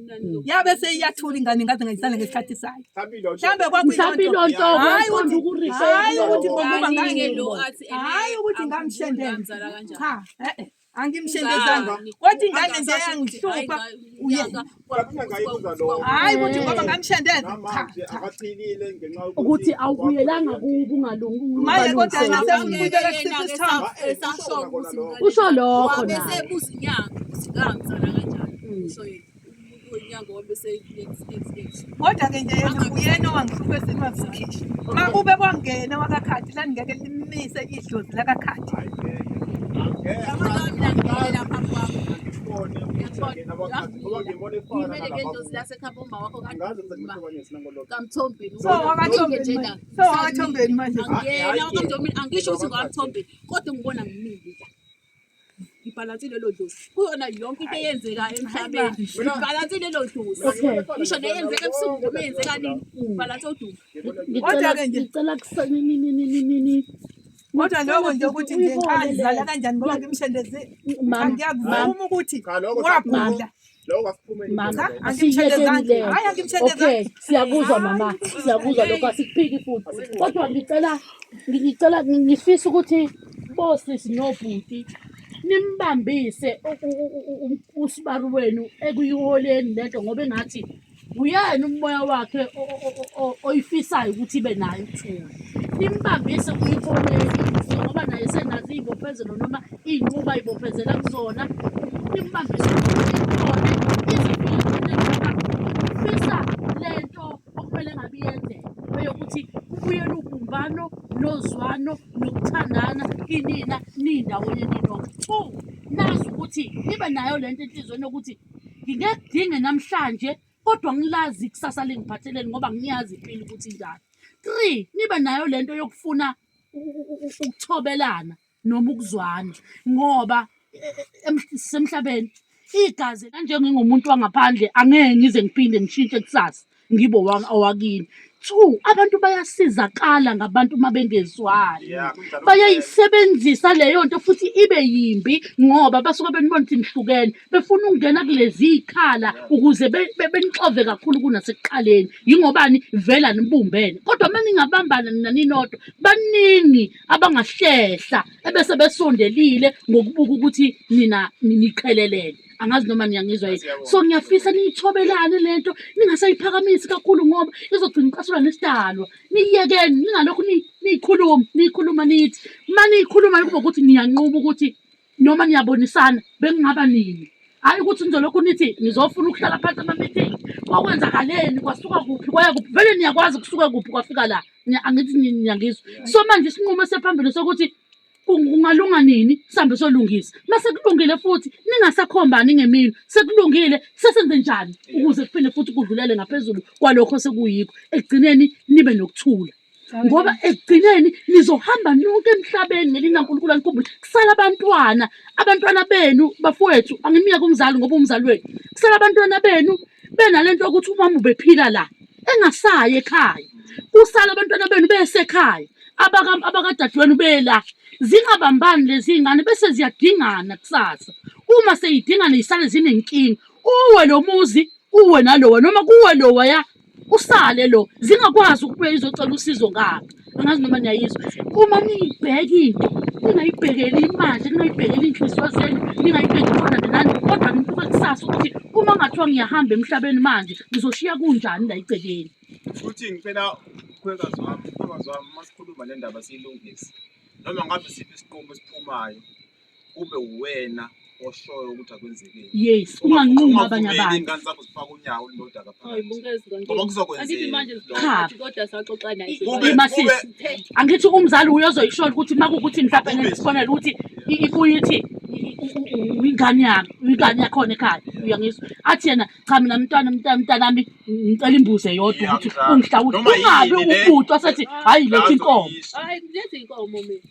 Speaker 3: Yabe seyiyathula ingane ngaze ngayizala ngesikhathi sayo. Mhlambe
Speaker 1: Mhlawumbe
Speaker 3: kwakuyilonto.
Speaker 1: ilonto
Speaker 3: Hhayi
Speaker 1: uqonda
Speaker 3: ukuthi
Speaker 1: ukurifela
Speaker 3: hhayi ukuthi
Speaker 1: kuloko.
Speaker 3: ngokuba
Speaker 5: Kanti-ke lo athi ene
Speaker 3: hhayi ukuthi
Speaker 5: angikhumbuli
Speaker 3: ngamshendela.
Speaker 5: ngamzala kanjani.
Speaker 3: Cha, eh angimshendezanga.
Speaker 5: Ngani?
Speaker 3: Kodwa ingane nje
Speaker 5: Angasasho ukuthi hayi
Speaker 3: yangihlupha uyena.
Speaker 5: unyaka
Speaker 7: Ngayibuza lokho.
Speaker 3: Hhayi ukuthi ngoba ngamshendeza. Cha,
Speaker 7: Namanje
Speaker 3: cha.
Speaker 7: akaqinile ngenxa
Speaker 1: Ukuthi awubuyelanga kubo ungalungi
Speaker 3: Manje kodwa
Speaker 1: ungalungiseki.
Speaker 3: ngisefuna ukubuyela kusiphi isithombe.
Speaker 5: Esasho ukuthi
Speaker 1: Usho lokho
Speaker 5: wabe
Speaker 1: naye.
Speaker 5: sebuza inyanga ukuthi ngamzala kanjani. Usho yena umuntu wenyanga wabe se next next next.
Speaker 3: Kodwa-ke nje yena uyena owangihlupha esinwazikhishwa. Makube kwangena wakakhadi lalingeke limise idlozi lakakhadi.
Speaker 5: Yabona mina ngimele phambi kwakho. Ngimele ngedlozi lasekhaya uma wakho kaMthombeni.
Speaker 3: So wakaThombeni manje. So wakaThombeni manje.
Speaker 5: Angiyena wakaMthombeni angisho ukuthi ngowamthombeni kodwa ngibona ngimile la. Ngibhalansile lelo dlozi. Kuyona yonke into eyenzekayo emhlabeni. Ngibhalansile lelo dlozi.
Speaker 1: Okay.
Speaker 5: Ngisho neyenzeka ebusuku noma eyenzeka nini. Ngibhalanse udumo.
Speaker 1: Ngicela
Speaker 3: Kodwa-ke nje-
Speaker 1: ngicela kusa ni ni ni ni ni ni.
Speaker 3: Kodwa lokho nje ukuthi nje
Speaker 1: Uyibone
Speaker 3: ngazala
Speaker 1: le.
Speaker 3: kanjani ngoba ngimshendezile.
Speaker 1: Mama,
Speaker 3: Ngiyakuvuma ukuthi
Speaker 7: Cha, lokho
Speaker 3: wagula.
Speaker 7: Lokho asiphumeli
Speaker 1: Mama,
Speaker 3: Cha,
Speaker 1: asiyekeni
Speaker 3: angimshendezanga.
Speaker 1: leyo.
Speaker 3: Hhayi angimshendezanga.
Speaker 1: Okay, siyakuzwa mama, siyakuzwa lokho asikuphiki futhi. Kodwa ngicela ngicela ngifisa ukuthi bosisi nobhuti nimbambise usibari wenu ekuyiholeni lento ngoba engathi uyena umoya wakhe oyifisayo ukuthi ibe nayo ukuthula. Nimbambise kuyiholeni ngoba naye senazo iy'bophezelo noma iy'nqubo ayibophezela kuzona. Nimbambise ukuthi iyihole ize ifike lento okumele ngabe iyenzeka eyokuthi kubuyele ubumbano nozwano nokuthandana kinina niyindawonye ninonke. Two, nazi ukuthi nibe nayo lento enhliziyweni yokuthi ngingekudinge namhlanje kodwa ngilazi ikusasa lingiphatheleni ngoba ngiyazi impilo ukuthi injani. Three, nibe nayo lento yokufuna ukuthobelana noma ukuzwana ngoba sisemhlabeni igazi kanjengingumuntu wangaphandle angeke ngize ngiphinde ngishintshe kusasa ngibe owakini. Two, abantu bayasizakala ngabantu uma bengezwani.
Speaker 7: Yeah, kunjalo.
Speaker 1: Bayayisebenzisa leyo nto futhi ibe yimbi ngoba basuke benibona ukuthi nihlukene befuna ukungena kulezi y'khala ukuze benixove kakhulu kunasekuqaleni. Yingobani vele anibumbene kodwa uma ningabambana nina ninodwa baningi abangahlehla ebese besondelile ngokubuka ukuthi nina niqhelelene. Angazi noma niyangizwa yini. So ngiyafisa niyithobelane lento ningasayiphakamisi kakhulu ngoba izogcina icasula nesidalwa. Niyekeni ningalokhu niyikhuluma niyikhuluma nithi uma niyikhuluma kuba ukuthi niyanquma ukuthi noma niyabonisana bekungaba nini. Hhayi ukuthi nizolokhu nithi nizofuna ukuhlala phansi ama-meeting kwakwenzakaleni kwasuka kuphi kwaya kuphi vele niyakwazi kusuka kuphi kwafika la. Angithi niyangizwa. So manje isinqumo esiphambili sokuthi kungalunga nini sihambe solungisa. Mase kulungile futhi ningasakhombani ngemino sekulungile sesenze njani ukuze kuphinde futhi kudlulele ngaphezulu kwalokho sekuyikho ekugcineni nibe nokuthula. Ngoba ekugcineni nizohamba nonke emhlabeni ngelinye uNkulunkulu anikhumbule kusala abantwana abantwana benu bafowethu angimiyeke umzali ngoba umzali wenu kusala abantwana benu benalento yokuthi umama ubephila la engasayi ekhaya kusala abantwana benu besekhaya abakadadewenu bela zingabambani lezi ngane bese ziyadingana kusasa uma seyidingana isale zinenkinga uwe lo muzi uwe nalowa noma kuwe lowaya usale lo zingakwazi ukubuya izocela usizo ngapha angazi noma niyayizwa uma niyibheka into ningayibhekeli imali ningayibhekeli iy'nhliziyo zenu ningayibheki khona nani kodwa nibuke kusasa ukuthi uma ngathiwa ngiyahamba emhlabeni manje ngizoshiya kunjani la egcekeni.
Speaker 7: Futhi ngicela mkhwekazi wami, mkhwekazi wami uma sikhuluma le ndaba siyilungise. Noma ngabe isiphi isinqumo esiphumayo kube uwena oshoyo ukuthi akwenzekeni.
Speaker 1: Yes, unganqumi abanye
Speaker 7: Ungavumeli
Speaker 1: abantu.
Speaker 7: iy'ngane zakho zifake unyawo olulodwa
Speaker 5: Hayi
Speaker 7: ngaphakathi.
Speaker 5: bungezi kanje.
Speaker 7: Ngoba kuzokwenzeka
Speaker 5: Angithi manje
Speaker 7: lokho.
Speaker 1: Cha.
Speaker 5: sizoxoxa kodwa saxoxa naye.
Speaker 1: Ima
Speaker 7: Kube
Speaker 1: sisi. Angithi umzali uyozoyishola ukuthi makuwukuthi mhlawumbe ngisibonele ukuthi ibuye ithi ingane yami, ingane yakhona ekhaya. Uyangizwa? Athi yena cha mina mntwana mntanami ngicela imbuzi eyodwa
Speaker 7: Yeah,
Speaker 1: ukuthi
Speaker 7: kunjalo.
Speaker 1: ungihlawule.
Speaker 7: Noma
Speaker 1: Ungabi
Speaker 7: yini le.
Speaker 1: ubhuti wasethi hayi letha inkomo.
Speaker 5: Hayi letha inkomo mina.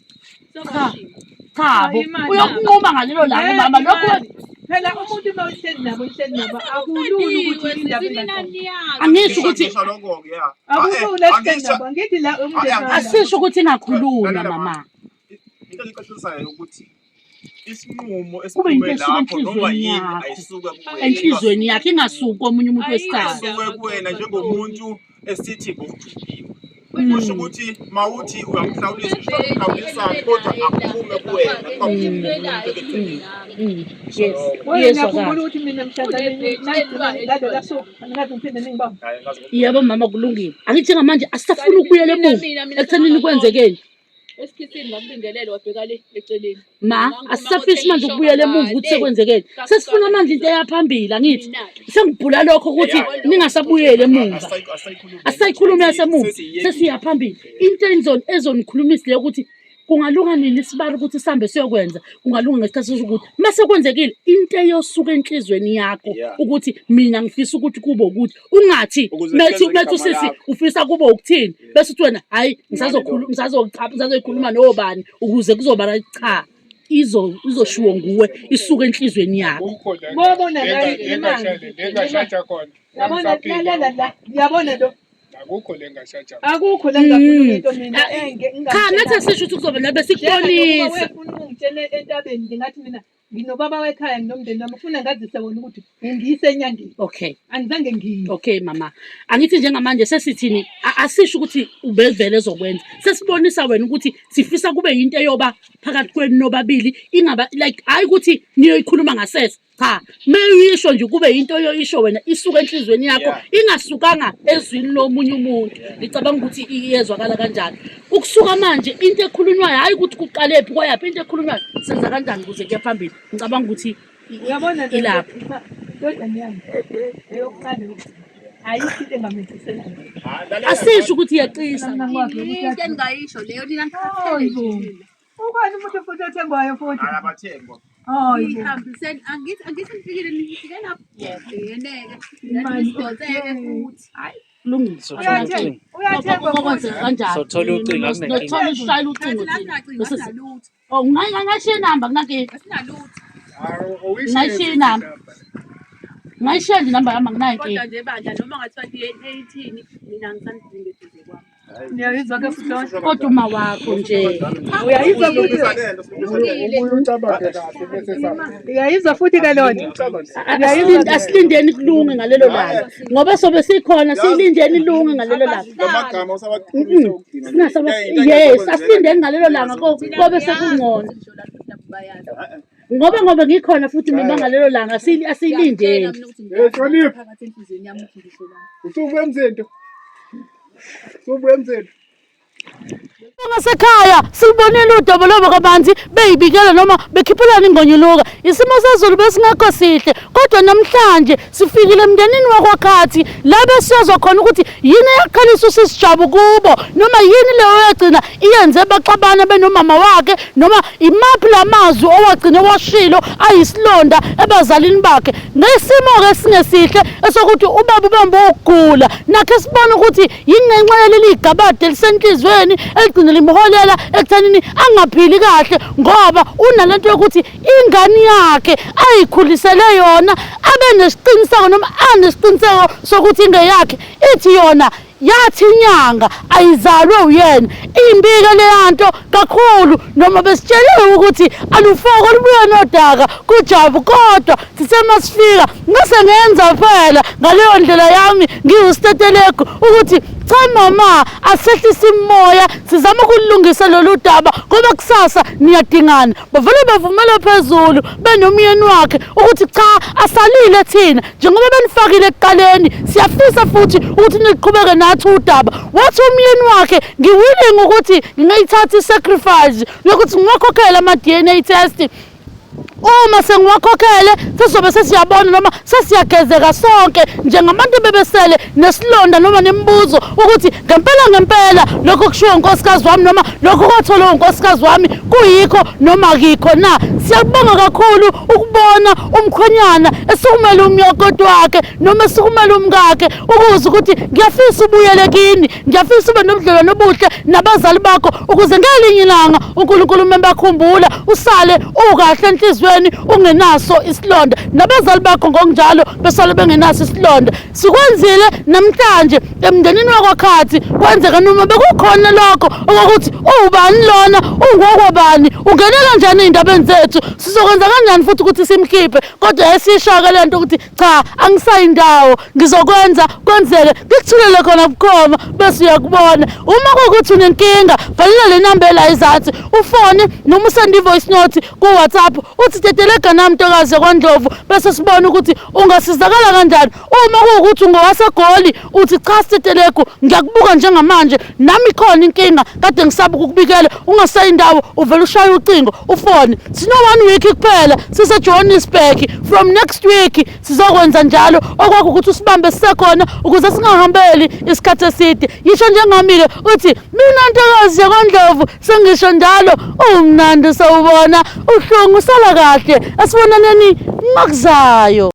Speaker 1: Cha.
Speaker 5: Sokashiwo.
Speaker 1: Chabo,
Speaker 3: Hayi, imali.
Speaker 1: uyokunquma ngalelo langa mama lokho
Speaker 3: Phela umuntu uma uhleli nabo uhleli nabo akulula ukuthi indaba ingaxoxwa.
Speaker 1: angisho ukuthi
Speaker 7: Ngisho lokho-ke, ya.
Speaker 3: Akulula
Speaker 7: Ah, eh,
Speaker 3: ukuhleli
Speaker 7: angisho-
Speaker 3: nabo angithi la umndeni
Speaker 7: Hayi,
Speaker 3: wami.
Speaker 1: asisho ukuthi ingakhulunywa
Speaker 7: Lalela,
Speaker 1: mama.
Speaker 7: Into engixoxisayo ukuthi Isinqumo
Speaker 2: Kube into
Speaker 7: esiphume
Speaker 2: esuka
Speaker 7: lapho noma
Speaker 2: enhliziyweni
Speaker 7: yini
Speaker 2: yakho.
Speaker 7: ayisuke kuwena.
Speaker 2: Enhliziyweni yakhe ingasuki komunye umuntu wesithathu.
Speaker 7: Ayisuke kuwena njengomuntu esithi ngokujubiwe. Kusho ukuthi mawuthi uyamhlawulisa uhlawulisana kodwa akuphume kuwena kungaphumi umuntu ekugcineni.
Speaker 2: Yes.
Speaker 3: Wena
Speaker 2: Iyezwakala.
Speaker 3: ngiyakhumbula ukuthi mina mhlazane ngalolu suku angikaze ngiphinde ningibambe.
Speaker 7: Hayi, ngaze
Speaker 2: Yebo mama kulungile. Angithi njengamanje asisafuni ukubuyela emuva ekuthenini kwenzekeni.
Speaker 5: Esikhisini ngakubingelela wabheka le eceleni.
Speaker 2: Ma asisafisi manje ukubuyela emuva ukuthi sekwenzekeni. Sesifuna manje into eyaphambili angithi. Sengibhula lokho ukuthi ningasabuyeli emuva.
Speaker 7: Asayikhulumi.
Speaker 2: Asisayikhulumi yasemuva
Speaker 7: Sesiyiyekile.
Speaker 2: sesiya phambili. Into ezonikhulumisa le ukuthi kungalunga nini isibari ukuthi sihambe siyokwenza kungalunga ngesikhathi sokuthi mase kwenzekile into eyosuka enhlizweni yakho
Speaker 7: Yeah.
Speaker 2: ukuthi mina ngifisa ukuthi kube ukuthi ungathi
Speaker 7: Ukuze
Speaker 2: methi
Speaker 7: kufezeke
Speaker 2: methi
Speaker 7: igama
Speaker 2: usisi
Speaker 7: lakho.
Speaker 2: ufisa kube ukuthini bese uthi wena hayi ngisazokhuluma ngisazochapha ngisazoyikhuluma nobani ukuze kuzoba right cha izoshiwo nguwe isuke enhlizweni yakho
Speaker 6: Akukho la
Speaker 3: Wabona la imali.
Speaker 6: lengashaja khona.
Speaker 3: Yabona la la la yabona lo
Speaker 6: Akukho lengashaja.
Speaker 3: akukho la ngakhuluma into mina
Speaker 2: Cha nathi asisho ukuthi kuzoba nabe sikubonisa.
Speaker 3: Wefuna ukungitshela entabeni ngingathi mina nginobaba wekhaya nginomndeni wami ufuna ngazise wona ukuthi ungiyise enyangeni.
Speaker 2: Okay.
Speaker 3: Angizange ngiye.
Speaker 2: Okay mama. Angithi njengamanje sesithini asisho ukuthi ubevele ezokwenza. Sesibonisa wena ukuthi sifisa kube yinto eyoba phakathi kwenu nobabili ingaba like hayi ukuthi niyoyikhuluma ngasese. Cha, meyuyisho nje kube yinto oyoyisho wena isuke enhlizweni yakho ingasukanga ezwini lomunye umuntu. Ngicabanga ukuthi iyezwakala kanjalo. Ukusuka manje into ekhulunywayo hayi ukuthi kuqalephi kwayaphi into ekhulunywayo senza kanjani ukuze kuye phambili. Ngicabanga ukuthi
Speaker 3: Uyabona nje
Speaker 2: ilapho.
Speaker 3: Indodana yami eyokuqala yokugcina ayikho into engamehlisela.
Speaker 2: Asisho ukuthi iyeqisa.
Speaker 3: Mina ngikwazi ukuthi
Speaker 5: Into engingayisho leyo nina ngikhathele
Speaker 3: Hayibo.
Speaker 5: nje mina.
Speaker 3: Ukhona umuntu futhi othengwayo futhi.
Speaker 7: Hayi, abathengwa.
Speaker 3: Hayibo.
Speaker 5: Ngihambiseni angithi angithi nifikile nifike lapho. Yeneke.
Speaker 3: Imali.
Speaker 5: Nisidonseke futhi.
Speaker 2: Hayi kulungile.
Speaker 3: Uyathengwa. Uyathengwa futhi.
Speaker 2: Kokwenzeka kanjalo.
Speaker 8: Sothola ucingo, akunenkinga.
Speaker 2: Nothola ushayela ucingo
Speaker 5: Nathi
Speaker 2: thina.
Speaker 5: nathi
Speaker 2: Bese
Speaker 5: asinalutho.
Speaker 2: Oh, ngayishiya inamba kunankinga.
Speaker 5: Asinalutho.
Speaker 2: Ngayishiya inamba. Ngayishiya nje inamba yami anginayo
Speaker 5: Kodwa
Speaker 2: inkinga.
Speaker 5: nje bandla noma ngathiwa DNA ithini mina ngisanidinga eduze kwami.
Speaker 3: Uyayizwa ke futhi lona.
Speaker 2: Kodwa uma wakho nje.
Speaker 3: Uyayizwa futhi.
Speaker 6: Ubuye ucabange kahle bese saba.
Speaker 3: Uyayizwa futhi ke lona.
Speaker 6: Ucabange.
Speaker 2: Asilindeni kulunge ngalelo langa. Ngoba sobe sikhona silindeni ilunge ngalelo langa.
Speaker 7: Lamagama usawakhulumisa ukugcina.
Speaker 2: Singasaba yes, asilindeni ngalelo langa kobe sekungcono. Ngoba ngoba ngikhona futhi mina ngalelo langa asilindeni.
Speaker 6: Eh, Hlonipha.
Speaker 5: Phakathi enhliziyweni yami ukuthi ngisho la.
Speaker 6: Usubuya emzinto. Usubuya emzinto.
Speaker 1: Ngasekhaya silubonile udobo lobo kabanzi beyibikela noma bekhiphelana ingonyuluka. Isimo sezulu besingekho sihle kodwa namhlanje sifikile emndenini wakwaKhathi la besiyozwa khona ukuthi yini eyakhalisa usisijabu kubo noma yini leyo yagcina iyenze baxabana benomama wakhe noma imaphi lamazwi owagcine washilo ayisilonda ebazalini bakhe. Ngesimo-ke esingesihle esokuthi ubaba ubambe ukugula nakhe sibona ukuthi yingenxa yaleli gabade elisenhliziyweni eligcine limholela ekuthenini angaphili kahle ngoba unalento yokuthi ingane yakhe ayikhulisele yona abe nesiqiniseko noma anesiqiniseko sokuthi ingeyakhe ithi yona yathi inyanga ayizalwe uyena. Imbike leyanto kakhulu noma besitsheliwe ukuthi alufoko lubuye nodaka kujabu kodwa sithe masifika ngase ngenza phela ngaleyo ndlela yami ngiwusitetelegu ukuthi cha mama asehlise imoya sizama ukulungisa lolu daba ngoba kusasa niyadingana. Bavele bavumela phezulu benomyeni wakhe ukuthi cha asalile thina njengoba benifakile ekuqaleni siyafisa futhi ukuthi niqhubeke nathi udaba. Wathi umyeni wakhe ngiwilling ukuthi ngingayithatha i-sacrifice yokuthi ngiwakhokhele ama-DNA test. Uma sengiwakhokhele sesizobe sesiyabona noma sesiyagezeka sonke njengabantu bebesele nesilonda noma nemibuzo ukuthi ngempela ngempela lokho kushiwo unkosikazi wami noma lokho kwatholwa unkosikazi wami kuyikho noma akikho na. Siyakubonga kakhulu ukubona umkhwenyana esukumele umyokoti wakhe noma esukumele umkakhe ukuze ukuthi ngiyafisa ubuyele kini, ngiyafisa ube nobudlelwano obuhle nabazali bakho ukuze ngelinye ilanga uNkulunkulu uma ebakhumbula usale ukahle enhliziyweni. empilweni ungenaso isilonda, nabazali bakho ngokunjalo besale bengenaso isilonda. Sikwenzile namhlanje emndenini wakwaKhathi, kwenzeka noma bekukhona lokho okokuthi uwubani lona, ungokwabani, ungene kanjani ey'ndabeni zethu, sizokwenza kanjani futhi ukuthi simkhiphe. Kodwa esisho-ke le nto ukuthi cha, angisayi ndawo, ngizokwenza kwenzeke, ngikuthulele khona bukhoma bese uyakubona. Uma kuwukuthi unenkinga, bhalela le namba ela ezansi, ufone noma usende i-voice note ku-WhatsApp uthi tetelega nami ntokazi yakwaNdlovu, bese sibone ukuthi ungasizakala kanjani. Uma kuwukuthi ungowaseGoli uthi cha Stetelegu, ngiyakubuka njengamanje, nami khona inkinga kade ngisaba ukukubikela, ungasayi ndawo, uvele ushaye ucingo ufone. Sino 1 week kuphela sise-Johannesburg, from next week sizokwenza njalo okwakho ukuthi usibambe sisekhona ukuze singahambeli isikhathi eside. Yisho njengami-ke uthi mina ntokazi yakwaNdlovu sengisho njalo, umnandi sawubona uhlungu, sala kahle, asibonaneni ngokuzayo.